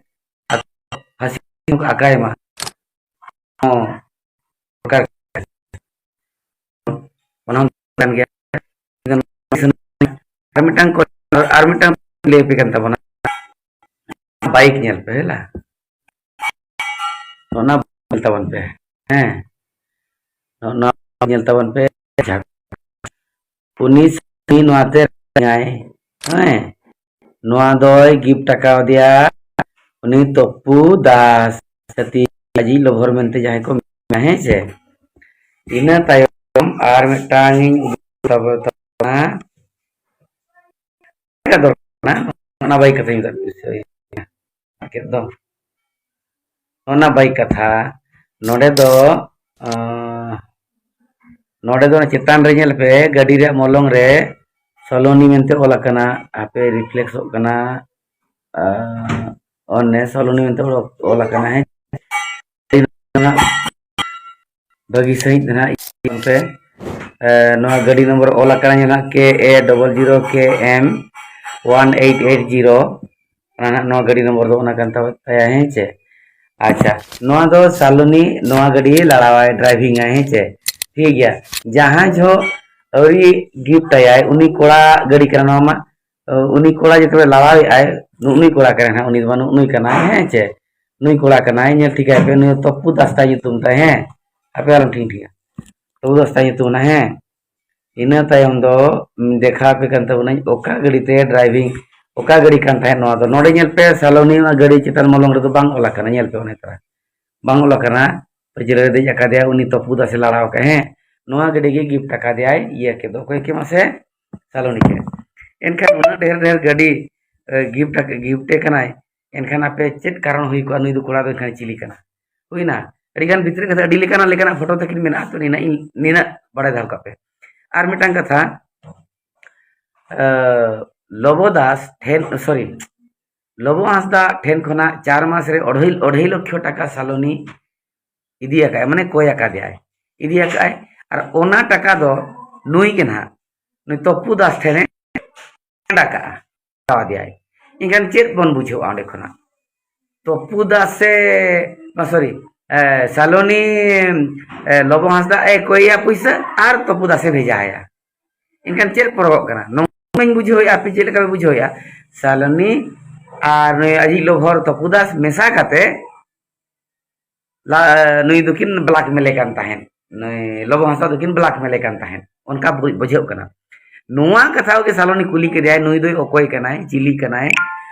ᱯᱷᱟᱹᱥᱤ ᱠᱚ ᱟᱠᱟᱭ ᱢᱟ᱾ ᱦᱚᱸ, ᱫᱚᱨᱠᱟᱨ ᱚᱱᱟ ᱦᱚᱸ ᱠᱟᱱ ᱜᱮᱭᱟ᱾ ᱟᱨ ᱢᱤᱫᱴᱟᱝ ᱠᱚ, ᱟᱨ ᱢᱤᱫᱴᱟᱝ ᱞᱟᱹᱭ ᱟᱯᱮ ᱠᱟᱱ ᱛᱟᱵᱚᱱᱟ, ᱵᱟᱭᱤᱠ ᱧᱮᱞ ᱯᱮ ᱦᱮᱞᱟ, ᱚᱱᱟ ᱧᱮᱞ ᱛᱟᱵᱚᱱ ᱯᱮ, ᱦᱮᱸ, ᱱᱚᱣᱟ ᱧᱮᱞ ᱛᱟᱵᱚᱱ ᱯᱮ᱾ ᱩᱱᱤ ᱱᱚᱣᱟᱛᱮ ᱦᱮᱸ, ᱱᱚᱣᱟ ᱫᱚᱭ ᱜᱤᱯᱷᱴ ᱟᱠᱟᱣᱟᱫᱮᱭᱟ ᱩᱱᱤ ᱛᱚᱯᱩ ᱫᱟᱥ, ᱥᱟᱛᱤ ᱢᱟᱹᱡᱷᱤ ᱞᱚᱵᱷᱚᱨ ᱢᱮᱱᱛᱮ ᱡᱟᱦᱟᱸᱭ ᱠᱚ ᱢᱮᱱᱟ, ᱦᱮᱸ ᱥᱮ᱾ ᱤᱱᱟᱹ ᱛᱟᱭᱚᱢ ᱟᱨ ᱢᱤᱫᱴᱟᱝ ᱤᱧ ᱩᱫᱩᱜ ᱛᱟᱵᱚᱱᱟ᱾ ᱫᱚᱨᱠᱟᱨ ᱠᱟᱱᱟ, ᱚᱱᱟ ᱵᱟᱭ ᱠᱟᱛᱷᱟᱧ ᱢᱮᱛᱟᱫ ᱯᱮᱭᱟ᱾ ᱠᱮᱫ ᱫᱚ᱾ ᱚᱱᱟ ᱵᱟᱭ ᱠᱟᱛᱷᱟ, ᱱᱚᱰᱮ ᱫᱚ, ᱟᱸ, ᱱᱚᱰᱮ ᱫᱚ ᱪᱮᱛᱟᱱ ᱨᱮ ᱧᱮᱞ ᱯᱮ, ᱜᱟᱹᱰᱤ ᱨᱮᱭᱟᱜ ᱢᱚᱞᱚᱝ ᱨᱮ ᱥᱟᱞᱚᱱᱤ ᱢᱮᱱᱛᱮ ᱚᱞ ᱟᱠᱟᱱᱟ, ᱟᱯᱮ ᱨᱤᱯᱷᱞᱮᱠᱥᱚᱜ ᱠᱟᱱᱟ, ᱟᱸ, ᱚᱱᱮ ᱥᱟᱞᱚᱱᱤ ᱢᱮᱱᱛᱮ ᱚᱞ, ᱚᱞ ᱟᱠᱟᱱᱟ, ᱦᱮᱸ᱾ ᱵᱷᱟᱹᱜᱤ ᱥᱟᱺᱦᱤᱡ ᱫᱚ ᱱᱟᱦᱟᱜ ᱤᱭᱟᱹ ᱯᱮ᱾ ᱮ, ᱱᱚᱣᱟ ᱜᱟᱹᱰᱤ ᱱᱚᱢᱵᱚᱨ ᱚᱞ ᱟᱠᱟᱱᱟ ᱱᱟᱦᱟᱜ ᱠᱮ ᱮ ᱰᱚᱵᱚᱞ ᱡᱤᱨᱳ ᱠᱮ ᱮᱢ ᱚᱣᱟᱱ ᱮᱭᱤᱴ ᱮᱭᱤᱴ ᱡᱤᱨᱳ᱾ ᱚᱱᱟ ᱱᱟᱦᱟᱜ ᱱᱚᱣᱟ ᱜᱟᱹᱰᱤ ᱱᱚᱢᱵᱚᱨ ᱫᱚ ᱚᱱᱟ ᱠᱟᱱ ᱛᱟᱭᱟ, ᱦᱮᱸ ᱪᱮ? ᱟᱪᱪᱷᱟ, ᱱᱚᱣᱟ ᱫᱚ ᱥᱟᱞᱚᱱᱤ ᱱᱚᱣᱟ ᱜᱟᱹᱰᱤ ᱞᱟᱲᱟᱣᱟᱭ, ᱰᱨᱟᱭᱵᱷᱤᱝ ᱟᱭ, ᱦᱮᱸ ᱪᱮ? ᱴᱷᱤᱠ ᱜᱮᱭᱟ᱾ ᱡᱟᱦᱟᱸᱭ ᱡᱚᱦᱚᱜ ᱟᱹᱣᱨᱤ ᱜᱤᱯᱷᱴ ᱟᱭᱟᱭ, ᱩᱱᱤ ᱠᱚᱲᱟ ᱜᱟᱹᱰᱤ ᱠᱟᱱᱟ ᱱᱚᱣᱟ ᱢᱟ᱾ ᱩᱱᱤ ᱠᱚᱲᱟ ᱡᱚᱛᱚ ᱞᱟᱲᱟᱣᱮᱫ ᱟᱭ, ᱱᱩᱜᱼᱩ ᱱᱩᱭ ᱠᱚᱲᱟ ᱠᱟᱱᱟᱭ ᱱᱟᱦᱟᱜ, ᱩᱱᱤ ᱫᱚ ᱵᱟᱝ, ᱱᱩᱜᱼᱩ ᱱᱩᱭ ᱠᱟᱱᱟᱭ, ᱦᱮᱸ ᱪᱮ? ᱱᱩᱭ ᱠᱚᱲᱟ ᱠᱟᱱᱟᱭ, ᱧᱮᱞ ᱴᱷᱤᱠᱟᱭ ᱯᱮ, ᱱᱩᱭ ᱫᱚ ᱛᱚᱯᱩ ᱫᱟᱥᱛᱟ ᱧᱩᱛᱩᱢ ᱛᱟᱭ, ᱦᱮᱸ? ᱟᱯᱮ ᱟᱞᱚᱢ ᱴᱷᱤᱠ ᱴᱷᱤᱠᱟ, ᱛᱚᱯᱩ ᱫᱟᱥᱛᱟ ᱧᱩᱛᱩᱢ ᱠᱟᱱᱟ, ᱦᱮᱸ? ᱤᱱᱟᱹ ᱛᱟᱭᱚᱢ ᱫᱚ, ᱩᱢ, ᱫᱮᱠᱷᱟᱣ ᱟᱯᱮ ᱠᱟᱱ ᱛᱟᱵᱚᱱᱟᱹᱧ, ᱚᱠᱟ ᱜᱟᱹᱰᱤ ᱛᱮ ᱰᱨᱟᱭᱵᱷᱤᱝ, ᱚᱠᱟ ᱜᱟᱹᱰᱤ ᱠᱟᱱ ᱛᱟᱦᱮᱸᱫ ᱱᱚᱣᱟ ᱫᱚ? ᱱᱚᱰᱮ ᱧᱮᱞ ᱯᱮ, ᱥᱟᱞᱚᱱᱤ ᱚᱱᱟ ᱜᱟᱹᱰᱤ ᱪᱮᱛᱟᱱ ᱢᱚᱞᱚᱝ ᱨᱮᱫᱚ ᱵᱟᱝ ᱚᱞ ᱟᱠᱟᱱᱟ, ᱧᱮᱞ ᱯᱮ ᱚᱱᱮ ᱛᱚᱨᱟ᱾ ᱵᱟᱝ ᱚᱞ ᱟᱠᱟᱱᱟ, ᱯᱟᱹᱪᱨᱟᱹ ᱨᱮ ᱫᱮᱡ ᱟᱠᱟᱫᱮᱭᱟ, ᱩᱱᱤ ᱛᱚᱯᱩ ᱫᱟᱥᱮ ᱞᱟᱲᱟᱣ ᱟᱠᱟᱫ, ᱦᱮᱸ? ᱱᱚᱣᱟ ᱜᱟᱹᱰᱤ ᱜᱮ ᱜᱤᱯᱷᱴ ᱟᱠᱟᱫᱮᱭᱟᱭ ᱤᱭᱟᱹ ᱠᱮ ᱫᱚ, ᱚᱠᱚᱭ ᱠᱮ ᱢᱟᱥᱮ? ᱥᱟᱞᱚᱱᱤ ᱠᱮ᱾ ᱮᱱᱠᱷᱟᱱ ᱩᱱᱟᱹᱜ ᱰᱷᱮᱨ ᱰᱷᱮᱨ ᱜᱟᱹᱰᱤ ᱜᱤᱯᱷᱴ ᱜᱤᱯᱷᱴ ᱮ ᱠᱟᱱᱟᱭ, ᱮᱱᱠᱷᱟᱱ ᱟᱯᱮ ᱪᱮᱫ ᱠᱟᱨᱚᱱ ᱦᱩᱭ ᱠᱚᱜᱼᱟ ᱱᱩᱭ ᱫᱚ ᱠᱚᱲᱟ ᱫᱚ ᱮᱱᱠᱷᱟᱱ ᱪᱤᱞᱤ ᱠᱟᱱᱟ? ᱦᱩᱭᱱᱟ᱾ ᱟᱹᱰᱤᱜᱟᱱ ᱵᱷᱤᱛᱨᱤ ᱠᱟᱛᱷᱟ, ᱟᱹᱰᱤ ᱞᱮᱠᱟᱱᱟᱜ ᱞᱮᱠᱟᱱᱟᱜ ᱯᱷᱳᱴᱳ ᱛᱟᱹᱠᱤᱱ ᱢᱮᱱᱟᱜᱼᱟ, ᱛᱚ ᱱᱤᱱᱟᱹᱜ ᱤᱧ ᱱᱤᱱᱟᱹᱜ ᱵᱟᱲᱟᱭ ᱫᱚᱦᱚ ᱠᱟᱜ ᱯᱮ᱾ ᱟᱨ ᱢᱤᱫᱴᱟᱝ ᱠᱟᱛᱷᱟ, ᱞᱚᱵᱚ ᱫᱟᱥ ᱴᱷᱮᱱ, ᱥᱚᱨᱤ, ᱞᱚᱵᱚ ᱦᱟᱸᱥᱫᱟ ᱴᱷᱮᱱ ᱠᱷᱚᱱᱟᱜ ᱪᱟᱨ ᱢᱟᱥ ᱨᱮ ᱚᱲᱦᱟᱹᱭ ᱚᱲᱦᱟᱹᱭ ᱞᱚᱠᱷᱚ ᱴᱟᱠᱟ ᱥᱟᱞᱚᱱᱤ ᱤᱫᱤ ᱟᱠᱟᱫᱼᱟᱭ, ᱢᱟᱱᱮ ᱠᱚᱭ ᱟᱠᱟᱫᱮᱭᱟᱭ, ᱤᱫᱤ ᱟᱠᱟᱫᱼᱟᱭ᱾ ᱟᱨ ᱚᱱᱟ ᱴᱟᱠᱟ ᱫᱚ ᱱᱩᱭ ᱜᱮ ᱱᱟᱦᱟᱜ, ᱱᱩᱭ ᱛᱚᱯᱩ ᱫᱟᱥ ᱴᱷᱮᱱᱮ ᱮᱢ ᱟᱠᱟᱫᱼᱟ, ᱦᱟᱛᱟᱣ ᱟᱫᱮᱭᱟᱭ᱾ ᱮᱱᱠᱷᱟᱱ ᱪᱮᱫ ᱵᱚᱱ ᱵᱩᱡᱷᱟᱹᱣᱟ ᱚᱸᱰᱮ ᱠᱷᱚᱱᱟᱜ? ᱛᱚᱯᱩ ᱫᱟᱥ ᱥᱮ, ᱥᱚᱨᱤ, ᱥᱟᱞᱚᱱᱤ ᱞᱚᱵᱚ ᱦᱟᱸᱥᱫᱟ ᱮ ᱠᱚᱭᱮᱭᱟ ᱯᱩᱭᱥᱟᱹ ᱟᱨ ᱛᱚᱯᱩ ᱫᱟᱥᱮ ᱵᱷᱮᱡᱟ ᱟᱭᱟ᱾ ᱮᱱᱠᱷᱟᱱ ᱪᱮᱫ ᱯᱚᱨᱚᱵᱚᱜ ᱠᱟᱱᱟ? ᱱᱚᱣᱟᱧ ᱵᱩᱡᱷᱟᱹᱣᱮᱫᱼᱟ, ᱟᱯᱮ ᱪᱮᱫ ᱞᱮᱠᱟ ᱯᱮ ᱵᱩᱡᱷᱟᱹᱣᱮᱫᱼᱟ? ᱥᱟᱞᱚᱱᱤ ᱟᱨ ᱱᱩᱭ ᱟᱡᱤᱡ ᱞᱚᱵᱷᱚᱨ ᱛᱚᱯᱩ ᱫᱟᱥ ᱢᱮᱥᱟ ᱠᱟᱛᱮ ᱱᱩᱭ ᱫᱚᱠᱤᱱ ᱵᱞᱟᱠᱢᱮᱞᱮ ᱠᱟᱱ ᱛᱟᱦᱮᱸᱫ, ᱱᱩᱭ ᱞᱚᱵᱚ ᱦᱟᱸᱥᱫᱟ ᱫᱚᱠᱤᱱ ᱵᱞᱟᱠᱢᱮᱞᱮ ᱠᱟᱱ ᱛᱟᱦᱮᱸᱫ, ᱚᱱᱠᱟ ᱵᱩᱡᱷᱟᱹᱜ ᱠᱟᱱᱟ᱾ ᱱᱚᱣᱟ ᱠᱟᱛᱷᱟ ᱜᱮ ᱥᱟᱞᱚᱱᱤ ᱠᱩᱞᱤ ᱠᱮᱫᱮᱭᱟᱭ, ᱱᱩᱭ ᱫᱚᱭ ᱚᱠᱚᱭ ᱠᱟᱱᱟᱭ, ᱪᱤᱞᱤ ᱠᱟᱱᱟᱭ,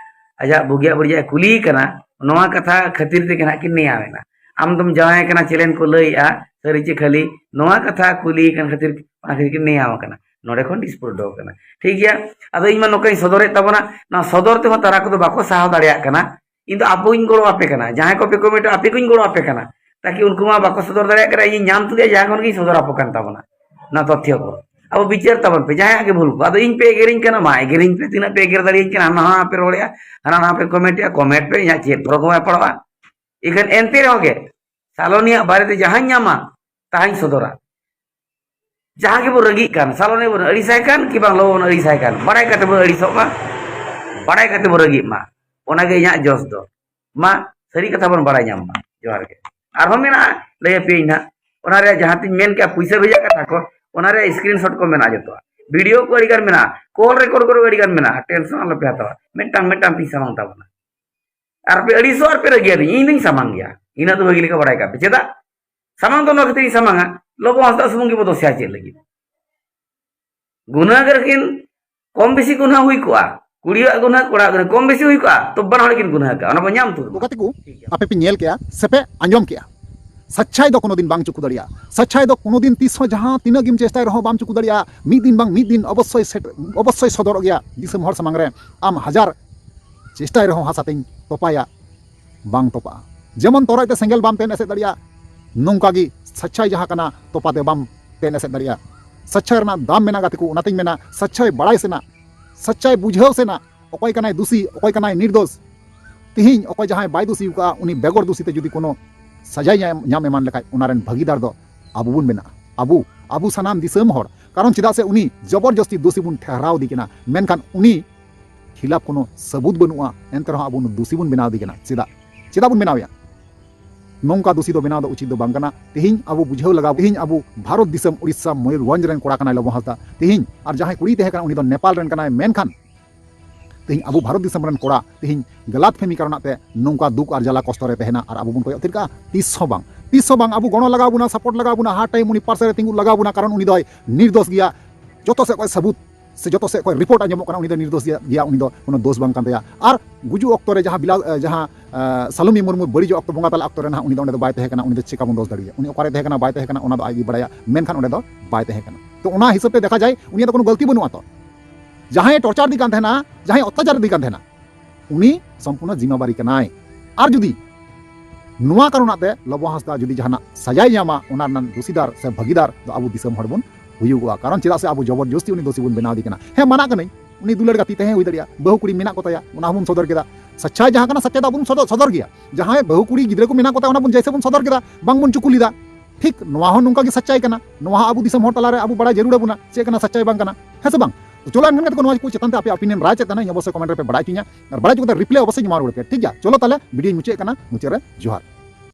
ᱟᱡᱟᱜ ᱵᱩᱜᱤᱭᱟᱜ ᱵᱟᱹᱲᱤᱡᱟᱜ ᱮ ᱠᱩᱞᱤᱭᱮ ᱠᱟᱱᱟ᱾ ᱱᱚᱣᱟ ᱠᱟᱛᱷᱟ ᱠᱷᱟᱹᱛᱤᱨ ᱛᱮᱜᱮ ᱱᱟᱜ ᱠᱤᱱ ᱱᱮᱭᱟᱣ ᱮᱱᱟ᱾ ᱟᱢ ᱫᱚᱢ ᱡᱟᱶᱟᱭ ᱠᱟᱱᱟ, ᱪᱮᱞᱮᱱ ᱠᱚ ᱞᱟᱹᱭᱮᱜᱼᱟ, ᱥᱟᱹᱨᱤ ᱪᱮ ᱠᱷᱟᱹᱞᱤ, ᱱᱚᱣᱟ ᱠᱟᱛᱷᱟ ᱠᱩᱞᱤᱭᱮ ᱠᱟᱱ ᱠᱷᱟᱹᱛᱤᱨ ᱚᱱᱟ ᱠᱷᱟᱹᱛᱤᱨ ᱠᱤᱱ ᱱᱮᱭᱟᱣ ᱠᱟᱱᱟ᱾ ᱱᱚᱰᱮ ᱠᱷᱚᱱ ᱰᱤᱥᱯᱩᱴ ᱩᱰᱩᱠ ᱠᱟᱱᱟ᱾ ᱴᱷᱤᱠ ᱜᱮᱭᱟ, ᱟᱫᱚ ᱤᱧ ᱢᱟ ᱱᱚᱝᱠᱟᱧ ᱥᱚᱫᱚᱨᱮᱫ ᱛᱟᱵᱚᱱᱟ, ᱱᱚᱣᱟ ᱥᱚᱫᱚᱨ ᱛᱮᱦᱚᱸ ᱛᱟᱨᱟ ᱠᱚᱫᱚ ᱵᱟᱠᱚ ᱥᱟᱦᱟᱣ ᱫᱟᱲᱮᱭᱟᱜ ᱠᱟᱱᱟ᱾ ᱤᱧ ᱫᱚ ᱟᱯᱮ ᱜᱤᱧ ᱜᱚᱲᱚ ᱟᱯᱮ ᱠᱟᱱᱟ, ᱡᱟᱦᱟᱸᱭ ᱠᱚᱯᱮ ᱠᱚᱢᱮᱱᱴ ᱟᱯᱮ ᱠᱚᱧ ᱜᱚᱲᱚ ᱟᱯᱮ ᱠᱟᱱᱟ, ᱛᱟᱠᱤ ᱩᱱᱠᱩ ᱢᱟ ᱵᱟᱠᱚ ᱥᱚᱫᱚᱨ ᱫᱟᱲᱮᱭᱟᱜ ᱠᱟᱱᱟ᱾ ᱤᱧ ᱧᱟᱢ ᱛᱩᱫᱮᱭᱟ ᱡᱟᱦᱟᱸ ᱠᱷᱚᱱ ᱜᱤᱧ ᱥᱚᱫᱚᱨ ᱟᱯᱮ ᱠᱟᱱ ᱛᱟᱵᱚᱱᱟ ᱱᱚᱣᱟ ᱛᱚᱛᱷᱭᱚ ᱠᱚ᱾ ᱟᱵᱚ ᱵᱤᱪᱟᱹᱨ ᱛᱟᱵᱚᱱ ᱯᱮ, ᱡᱟᱦᱟᱸᱭᱟᱜ ᱜᱮ ᱵᱷᱩᱞ ᱠᱚ᱾ ᱟᱫᱚ ᱤᱧ ᱯᱮ ᱮᱜᱮᱨᱤᱧ ᱠᱟᱱᱟ, ᱢᱟ ᱮᱜᱮᱨᱤᱧ ᱯᱮ, ᱛᱤᱱᱟᱹᱜ ᱯᱮ ᱮᱜᱮᱨ ᱫᱟᱲᱮᱭᱟᱹᱧ ᱠᱟᱱᱟ, ᱦᱟᱱᱟ ᱱᱟᱣᱟ ᱯᱮ ᱨᱚᱲᱮᱜᱼᱟ, ᱦᱟᱱᱟ ᱱᱟᱣᱟ ᱯᱮ ᱠᱚᱢᱮᱱᱴᱮᱜᱼᱟ, ᱠᱚᱢᱮᱱᱴ ᱯᱮ, ᱤᱧᱟᱹᱜ ᱪᱮᱫ ᱯᱚᱨᱚᱠ ᱵᱟᱭ ᱯᱟᱲᱟᱜᱼᱟ᱾ ᱤᱠᱷᱟᱹᱱ ᱮᱱᱛᱮ ᱨᱮᱦᱚᱸ ᱜᱮ ᱥᱟᱞᱚᱱᱤᱭᱟᱜ ᱵᱟᱨᱮᱛᱮ ᱡᱟᱦᱟᱸᱧ ᱧᱟᱢᱟ ᱛᱟᱦᱟᱧ ᱥᱚᱫᱚᱨᱟ᱾ ᱡᱟᱦᱟᱸ ᱜᱮᱵᱚᱱ ᱨᱟᱹᱜᱤᱜ ᱠᱟᱱ, ᱥᱟᱞᱚᱱᱤ ᱵᱚᱱ ᱟᱹᱲᱤᱥᱟᱭ ᱠᱟᱱ ᱠᱤ ᱵᱟᱝ ᱞᱚᱵᱚ ᱵᱚᱱ ᱟᱹᱲᱤᱥᱟᱭ ᱠᱟᱱ, ᱵᱟᱲᱟᱭ ᱠᱟᱛᱮ ᱵᱚᱱ ᱟᱹᱲᱤᱥᱚᱜ ᱢᱟ, ᱵᱟᱲᱟᱭ ᱠᱟᱛᱮ ᱵᱚᱱ ᱨᱟᱹᱜᱤᱜ ᱢᱟ, ᱚᱱᱟᱜᱮ ᱤᱧᱟᱹᱜ ᱡᱚᱥ ᱫᱚ᱾ ᱢᱟ ᱥᱟᱹᱨᱤ ᱠᱟᱛᱷᱟ ᱵᱚᱱ ᱵᱟᱲᱟᱭ ᱧᱟᱢ ᱢᱟ᱾ ᱡᱚᱦᱟᱨ ᱜᱮ᱾ ᱟᱨᱦᱚᱸ ᱢᱮᱱᱟᱜᱼᱟ, ᱞᱟᱹᱭ ᱟᱯᱮᱭᱟᱹᱧ ᱱᱟᱦᱟᱜ, ᱚᱱᱟ ᱨᱮᱭᱟᱜ ᱡᱟᱦᱟᱸ ᱛᱤᱧ ᱢᱮᱱ ᱠᱮᱜᱼᱟ ᱯᱩᱭᱥᱟᱹ ᱵᱷᱮᱡᱟ ᱠᱟᱛᱷᱟ ᱠᱚ, ᱚᱱᱟ ᱨᱮᱭᱟᱜ ᱥᱠᱨᱤᱱᱥᱚᱴ ᱠᱚ ᱢᱮᱱᱟᱜᱼᱟ ᱡᱚᱛᱚᱣᱟᱜ, ᱵᱷᱤᱰᱤᱭᱳ ᱠᱚ ᱟᱹᱰᱤ ᱜᱟᱱ ᱢᱮᱱᱟᱜᱼᱟ, ᱠᱚᱞ ᱨᱮᱠᱚᱨᱰ ᱠᱚᱨᱮ ᱟᱹᱰᱤ ᱜᱟᱱ ᱢᱮᱱᱟᱜᱼᱟ, ᱴᱮᱱᱥᱚᱱ ᱟᱞᱚᱯᱮ ᱦᱟᱛᱟᱣᱟ, ᱢᱤᱫᱴᱟᱝ ᱢᱤᱫᱴᱟᱝ ᱛᱤᱧ ᱥᱟᱢᱟᱝ ᱛᱟᱵᱚᱱᱟ᱾ ᱟᱨ ᱯᱮ ᱟᱹᱲᱤᱥᱚᱜ ᱟᱨ ᱯᱮ ᱨᱟᱹᱜᱤᱭᱟᱞᱤᱧ, ᱤᱧ ᱫᱩᱧ ᱥᱟᱢᱟᱝ ᱜᱮᱭᱟ, ᱤᱱᱟᱹᱜ ᱫᱚ ᱵᱷᱟᱹᱜᱤ ᱞᱮᱠᱟ ᱵᱟᱲᱟᱭ ᱠᱟᱜ ᱯᱮ᱾ ᱪᱮᱫᱟᱜ ᱥᱟᱢᱟᱝ ᱫᱚ ᱱᱚᱣᱟ ᱠᱷᱟᱹᱛᱤᱨ ᱤᱧ ᱥᱟᱢᱟᱝᱟ? ᱞᱚᱵᱚ ᱦᱟᱸᱥᱫᱟ ᱥᱩᱢᱩᱝ ᱜᱮᱵᱚ ᱫᱳᱥᱮᱭᱟ ᱪᱮᱫ ᱞᱟᱹᱜᱤᱫ? ᱜᱩᱱᱟᱹ ᱜᱮ ᱠᱤᱱ ᱠᱚᱢ ᱵᱮᱥᱤ ᱜᱩᱱᱟᱹ ᱦᱩᱭ ᱠᱚᱜᱼᱟ, ᱠᱩᱲᱤᱭᱟᱜ ᱜᱩᱱᱟᱹ, ᱠᱚᱲᱟᱣᱟᱜ ᱜᱩᱱᱟᱹ ᱠᱚᱢ ᱵᱮᱥᱤ ᱦᱩᱭ ᱠᱚᱜᱼᱟ, ᱛᱚ ᱵᱟᱱᱟ ᱦᱚᱲ ᱠᱤᱱ ᱜᱩᱱᱟᱹ ᱠᱟᱜᱼᱟ, ᱚᱱᱟ ᱵᱚᱱ ᱧᱟᱢ ᱛᱩᱫ᱾ ᱵᱚᱠᱟ ᱛᱟᱠᱚ, ᱟᱯᱮ ᱯᱮ ᱧᱮᱞ ᱠᱮᱜᱼᱟ ᱥᱮ ᱯᱮ ᱟᱸᱡᱚᱢ ᱠᱮᱜᱼᱟ? ᱥᱟᱪᱪᱟᱭ ᱫᱚ ᱠᱳᱱᱳ ᱫᱤᱱ ᱵᱟᱝ ᱪᱩᱠᱩ ᱫᱟᱲᱮᱭᱟᱜᱼᱟ᱾ ᱥᱟᱪᱪᱟᱭ ᱫᱚ ᱠᱳᱱᱳ ᱫᱤᱱ ᱛᱤᱥ ᱦᱚᱸ ᱡᱟᱦᱟᱸ ᱛᱤᱱᱟᱹᱜ ᱜᱮᱢ ᱪᱮᱥᱴᱟᱭ ᱨᱮᱦᱚᱸ ᱵᱟᱢ ᱪᱩᱠᱩ ᱫᱟᱲᱮᱭᱟᱜᱼᱟ᱾ ᱢᱤᱫ ᱫᱤᱱ ᱵᱟᱝ ᱢᱤᱫ ᱫᱤᱱ ᱚᱵᱚᱥᱥᱳᱭ ᱥᱮᱴ-, ᱚᱵᱚᱥᱥᱳᱭ ᱥᱚᱫᱚᱨᱚᱜ ᱜᱮᱭᱟ ᱫᱤᱥᱚᱢ ᱦᱚᱲ ᱥᱟᱢᱟᱝ ᱨᱮ᱾ ᱟᱢ ᱦᱟᱡᱟᱨ ᱪᱮᱥᱴᱟᱭ ᱨᱮᱦᱚᱸ ᱦᱟᱥᱟᱛᱮᱧ ᱛᱚᱯᱟᱭᱟ, ᱵᱟᱝ ᱛᱚᱯᱟᱜᱼᱟ᱾ ᱡᱮᱢᱚᱱ ᱛᱚᱨᱚᱡ ᱛᱮ ᱥᱮᱸᱜᱮᱞ ᱵᱟᱢ ᱛᱮᱱ ᱮᱥᱮᱫ ᱫᱟᱲᱮᱭᱟᱜᱼᱟ, ᱱᱚᱝᱠᱟ ᱜᱮ ᱥᱟᱪᱪᱟᱭ ᱡᱟᱦᱟᱸ ᱠᱟᱱᱟ ᱛᱚᱯᱟ ᱛᱮ ᱵᱟᱢ ᱛᱮᱱ ᱮᱥᱮᱫ ᱫᱟᱲᱮᱭᱟᱜᱼᱟ᱾ ᱥᱟᱪᱪᱟᱭ ᱨᱮᱱᱟᱜ ᱫᱟᱢ ᱢᱮᱱᱟᱜᱼᱟ ᱜᱟᱛᱮ ᱠᱚ, ᱚᱱᱟᱛᱮᱧ ᱢᱮᱱᱟ ᱥᱟᱪᱪᱟᱭ ᱵᱟᱲᱟᱭ ᱥᱮᱱᱟᱜ, ᱥᱟᱪᱪᱟᱭ ᱵᱩᱡᱷᱟᱹᱣ ᱥᱮᱱᱟᱜ, ᱚᱠᱚᱭ ᱠᱟᱱᱟᱭ ᱫᱩᱥᱤ, ᱚᱠᱚᱭ ᱠᱟᱱᱟᱭ ᱱᱤᱨᱫᱳᱥ᱾ ᱛᱤᱦᱤᱧ ᱚᱠᱚᱭ ᱡᱟᱦᱟᱸᱭ ᱵᱟᱭ ᱫᱩᱥᱤ ᱟᱠᱟᱫᱼᱟ, ᱩᱱᱤ ᱵᱮᱜᱚᱨ ᱫᱩᱥᱤ ᱛᱮ ᱡᱩᱫᱤ ᱠᱳᱱᱳ ᱥᱟᱡᱟᱭ ᱧᱟᱢ, ᱧᱟᱢ ᱮᱢᱟᱱ ᱞᱮᱠᱷᱟᱡ, ᱚᱱᱟ ᱨᱮᱱ ᱵᱷᱟᱹᱜᱤᱫᱟᱨ ᱫᱚ ᱟᱵᱚ ᱵᱚᱱ ᱵᱮᱱᱟᱜᱼᱟ, ᱟᱵᱚ, ᱟᱵᱚ ᱥᱟᱱᱟᱢ ᱫᱤᱥᱚᱢ ᱦᱚᱲ᱾ ᱠᱟᱨᱚᱱ ᱪᱮᱫᱟᱜ ᱥᱮ ᱩᱱᱤ ᱡᱚᱵᱚᱨᱡᱚᱥᱛᱤ ᱫᱩᱥᱤ ᱵᱚᱱ ᱴᱷᱮᱦᱨᱟᱣ ᱮᱫᱮ ᱠᱟᱱᱟ, ᱢᱮᱱᱠᱷᱟᱱ ᱩᱱᱤ ᱠᱷᱤᱞᱟᱯ ᱠᱳᱱᱳ ᱥᱟᱹᱵᱩᱛ ᱵᱟᱹᱱᱩᱜᱼᱟ, ᱮᱱᱛᱮ ᱨᱮᱦᱚᱸ ᱟᱵᱚ ᱫᱩᱥᱤ ᱵᱚᱱ ᱵᱮᱱᱟᱣ ᱮᱫᱮ ᱠᱟᱱᱟ᱾ ᱪᱮᱫᱟᱜ, ᱪᱮᱫᱟᱜ ᱵᱚᱱ ᱵᱮᱱᱟᱣᱮᱭᱟ? ᱱᱚᱝᱠᱟ ᱫᱩᱥᱤ ᱫᱚ ᱵᱮᱱᱟᱣ ᱫᱚ ᱩᱪᱤᱛ ᱫᱚ ᱵᱟᱝ ᱠᱟᱱᱟ᱾ ᱛᱮᱦᱮᱧ ᱟᱵᱚ ᱵᱩᱡᱷᱟᱹᱣ ᱞᱟᱜᱟᱣ, ᱛᱮᱦᱮᱧ ᱟᱵᱚ ᱵᱷᱟᱨᱚᱛ ᱫᱤᱥᱚᱢ ᱩᱲᱤᱥᱥᱟ ᱢᱚᱭᱩᱨᱵᱷᱚᱸᱡᱽ ᱨᱮᱱ ᱠᱚᱲᱟ ᱠᱟᱱᱟᱭ ᱞᱚᱵᱚ ᱦᱟᱸᱥᱫᱟ᱾ ᱛᱮᱦᱮᱧ ᱟᱨ ᱡᱟᱦᱟᱸᱭ ᱠᱩᱲᱤᱭ ᱛᱟᱦᱮᱸ ᱠᱟᱱᱟ, ᱩᱱᱤ ᱫᱚ ᱱᱮᱯᱟᱞ ᱨᱮᱱ ᱠᱟᱱᱟᱭ, ᱢᱮᱱᱠᱷᱟᱱ ᱛᱮᱦᱮᱧ ᱟᱵᱚ ᱵᱷᱟᱨᱚᱛ ᱫᱤᱥᱚᱢ ᱨᱮᱱ ᱠᱚᱲᱟ ᱛᱮᱦᱮᱧ ᱜᱟᱞᱟᱛ ᱯᱷᱮᱢᱤ ᱠᱟᱨᱚᱱᱟᱜ ᱛᱮ ᱱᱚᱝᱠᱟ ᱫᱩᱠ ᱟᱨ ᱡᱟᱞᱟ ᱠᱚᱥᱴᱚ ᱨᱮ ᱛᱟᱦᱮᱱᱟ ᱟᱨ ᱟᱵᱚ ᱵᱚᱱ ᱠᱚᱭᱚᱜ ᱛᱷᱤᱨ ᱠᱟᱜᱼᱟ? ᱛᱤᱥ ᱦᱚᱸ ᱵᱟᱝ, ᱛᱤᱥ ᱦᱚᱸ ᱵᱟᱝ᱾ ᱟᱵᱚ ᱜᱚᱲᱚ ᱞᱟᱜᱟᱣ ᱵᱚᱱᱟ, ᱥᱟᱯᱳᱨᱴ ᱞᱟᱜᱟᱣ ᱵᱚᱱᱟ, ᱦᱟᱨ ᱴᱟᱭᱤᱢ ᱩᱱᱤ ᱯᱟᱥᱮ ᱨᱮ ᱛᱤᱸᱜᱩ ᱞᱟᱜᱟᱣ ᱵᱚᱱᱟ, ᱠᱟᱨᱚᱱ ᱩᱱᱤ ᱫᱚᱭ ᱱᱤᱨᱫᱳᱥ ᱜᱮᱭᱟ᱾ ᱡᱚᱛᱚ ᱥᱮᱫ ᱠᱷᱚᱱ ᱥᱟᱹᱵᱩᱛ ᱥᱮ ᱡᱚᱛᱚ ᱥᱮᱫ ᱠᱷᱚᱱ ᱨᱤᱯᱳᱨᱴ ᱟᱸᱡᱚᱢᱚᱜ ᱠᱟᱱᱟ, ᱩᱱᱤ ᱫᱚ ᱱᱤᱨᱫᱳᱥ ᱜᱮᱭᱟ, ᱜᱮᱭᱟ, ᱩᱱᱤ ᱫᱚ ᱠᱳᱱᱳ ᱫᱳᱥ ᱵᱟᱝ ᱠᱟᱱ ᱛᱟᱭᱟ᱾ ᱟᱨ ᱜᱩᱡᱩᱜ ᱚᱠᱛᱚ ᱨᱮ ᱡᱟᱦᱟᱸ ᱵᱤᱞᱟ-, ᱮ, ᱡᱟᱦᱟᱸ, ᱮ, ᱥᱟᱞᱩᱢᱤ ᱢᱩᱨᱢᱩ ᱵᱟᱹᱲᱤᱡᱚᱜ ᱚᱠᱛᱚ, ᱵᱚᱸᱜᱟ ᱛᱟᱞᱟ ᱚᱠᱛᱚ ᱨᱮ ᱱᱟᱦᱟᱜ ᱩᱱᱤ ᱫᱚ ᱚᱸᱰᱮ ᱫᱚ ᱵᱟᱭ ᱛᱟᱦᱮᱸ ᱠᱟᱱᱟ, ᱩᱱᱤ ᱫᱚ ᱪᱮᱠᱟ ᱵᱚᱱ ᱫᱳᱥ ᱫᱟᱲᱮᱭᱟᱜᱼᱟ? ᱩᱱᱤ ᱚᱠᱟᱨᱮ ᱛᱟᱦᱮᱸ ᱠᱟᱱᱟ, ᱵᱟᱭ ᱛᱟᱦᱮᱸ ᱠᱟᱱᱟ, ᱚᱱᱟ ᱫᱚ ᱟᱡ ᱜᱮ ᱵᱟᱲᱟᱭᱟ, ᱢᱮᱱᱠᱷᱟᱱ ᱚᱸᱰᱮ ᱫᱚ ᱵᱟᱭ ᱛᱟᱦᱮᱸ ᱠᱟᱱᱟ᱾ ᱛᱚ ᱚᱱᱟ ᱦᱤᱥᱟᱹᱵ ᱛᱮ ᱫᱮᱠᱷᱟ ᱡᱟᱭ, ᱩᱱᱤᱭᱟᱜ ᱫᱚ ᱠᱳᱱᱳ ᱜᱟᱹᱞᱛᱤ ᱵᱟᱹᱱᱩᱜᱼᱟ᱾ ᱛᱚ ᱡᱟᱦᱟᱸᱭ ᱴᱚᱨᱪᱟᱨ ᱫᱤ ᱠᱟᱱ ᱛᱟᱦᱮᱱᱟ, ᱡᱟᱦᱟᱸᱭ ᱚᱛᱛᱟᱪᱟᱨ ᱫᱤ ᱠᱟᱱ ᱛᱟᱦᱮᱱᱟ, ᱩᱱᱤ ᱥᱚᱢᱯᱩᱨᱱᱚ ᱡᱤᱢᱟᱵᱟᱨᱤ ᱠᱟᱱᱟᱭ᱾ ᱟᱨ ᱡᱩᱫᱤ ᱱᱚᱣᱟ ᱠᱟᱨᱚᱱᱟᱜ ᱛᱮ ᱞᱚᱵᱚ ᱦᱟᱸᱥᱫᱟ ᱡᱩᱫᱤ ᱡᱟᱦᱟᱱᱟᱜ ᱥᱟᱡᱟᱭ ᱧᱟᱢᱟ, ᱚᱱᱟ ᱨᱮᱱᱟᱜ ᱫᱩᱥᱤᱫᱟᱨ ᱥᱮ ᱵᱷᱟᱹᱜᱤᱫᱟᱨ ᱫᱚ ᱟᱵᱚ ᱫᱤᱥᱚᱢ ᱦᱚᱲ ᱵᱚᱱ ᱦᱩᱭᱩᱜᱚᱜᱼᱟ᱾ ᱠᱟᱨᱚᱱ ᱪᱮᱫᱟᱜ ᱥᱮ ᱟᱵᱚ ᱡᱚᱵᱚᱨ ᱡᱚᱥᱛᱤ ᱩᱱᱤ ᱫᱩᱥᱤ ᱵᱚᱱ ᱵᱮᱱᱟᱣ ᱮᱫᱮ ᱠᱟᱱᱟ᱾ ᱦᱮᱸ, ᱢᱟᱱᱟᱜ ᱠᱟᱹᱱᱟᱹᱧ, ᱩᱱᱤ ᱫᱩᱞᱟᱹᱲ ᱜᱟᱛᱮ ᱛᱟᱦᱮᱸ ᱦᱩᱭ ᱫᱟᱲᱮᱭᱟᱜᱼᱟ, ᱵᱟᱹᱦᱩ ᱠᱩᱲᱤ ᱢᱮᱱᱟᱜ ᱠᱚ ᱛᱟᱭᱟ, ᱚᱱᱟ ᱦᱚᱸᱵᱚᱱ ᱥᱚᱫᱚᱨ ᱠᱮᱫᱟ᱾ ᱥᱟᱪᱪᱟᱭ ᱡᱟᱦᱟᱸ ᱠᱟᱱᱟ, ᱥᱟᱪᱪᱟᱭ ᱫᱚ ᱟᱵᱚ ᱵᱚᱱ ᱥᱚᱫᱚᱨ, ᱥᱚᱫᱚᱨ ᱜᱮᱭᱟ᱾ ᱡᱟᱦᱟᱸᱭ ᱵᱟᱹᱦᱩ ᱠᱩᱲᱤ ᱜᱤᱫᱽᱨᱟᱹ ᱠᱚ ᱢᱮᱱᱟᱜ ᱠᱚ ᱛᱟᱭᱟ, ᱚᱱᱟ ᱵᱚᱱ ᱡᱮᱭᱥᱮ ᱵᱚᱱ ᱥᱚᱫᱚᱨ ᱠᱮᱫᱟ, ᱵᱟᱝ ᱵᱚᱱ ᱪᱩᱠᱩ ᱞᱮᱫᱟ᱾ ᱴᱷᱤᱠ ᱱᱚᱣᱟ ᱦᱚᱸ ᱱᱚᱝᱠᱟ ᱜᱮ ᱥᱟᱪᱪᱟᱭ ᱠᱟᱱᱟ᱾ ᱱᱚᱣᱟ ᱦᱚᱸ ᱟᱵᱚ ᱫᱤᱥᱚᱢ ᱦᱚᱲ ᱛᱟᱞᱟᱨᱮ ᱟᱵᱚ ᱵᱟᱲᱟᱭ ᱡᱟᱹᱨᱩᱲ ᱟᱵᱚᱱᱟ, ᱪᱮᱫ ᱠᱟᱱᱟ ᱥᱟᱪᱪᱟᱭ ᱵᱟᱝ ᱠᱟᱱᱟ, ᱦᱮᱸ ᱥᱮ ᱵᱟᱝ? ᱛᱚ ᱪᱚᱞᱚ ᱮᱱᱠᱷᱟᱱ ᱜᱟᱛᱮ ᱠᱚ, ᱱᱚᱣᱟ ᱠᱚ ᱪᱮᱛᱟᱱ ᱛᱮ ᱟᱯᱮᱭᱟᱜ ᱚᱯᱤᱱᱤᱭᱚᱱ ᱨᱟᱭ ᱪᱮᱫ ᱠᱟᱱᱟ, ᱤᱧ ᱚᱵᱚᱥᱥᱳᱭ ᱠᱚᱢᱮᱱᱴ ᱨᱮᱯᱮ ᱵᱟᱲᱟᱭ ᱦᱚᱪᱚᱧᱟ, ᱟᱨ ᱵᱟᱲᱟᱭ ᱦᱚᱪᱚ ᱠᱟᱛᱮ ᱨᱤᱯᱞᱟᱭ ᱚᱵᱚᱥᱥᱳᱭ ᱮᱢᱟ ᱨᱩᱣᱟᱹᱲ ᱯᱮ, ᱴᱷᱤᱠ ᱜᱮᱭᱟ? ᱪᱚᱞᱚ ᱛᱟᱦᱞᱮ ᱵᱷᱤᱰᱤᱭᱳᱧ ᱢᱩᱪᱟᱹᱫ ᱠᱟᱱᱟ, ᱢᱩᱪᱟᱹᱫ ᱨᱮ ᱡᱚᱦᱟᱨ᱾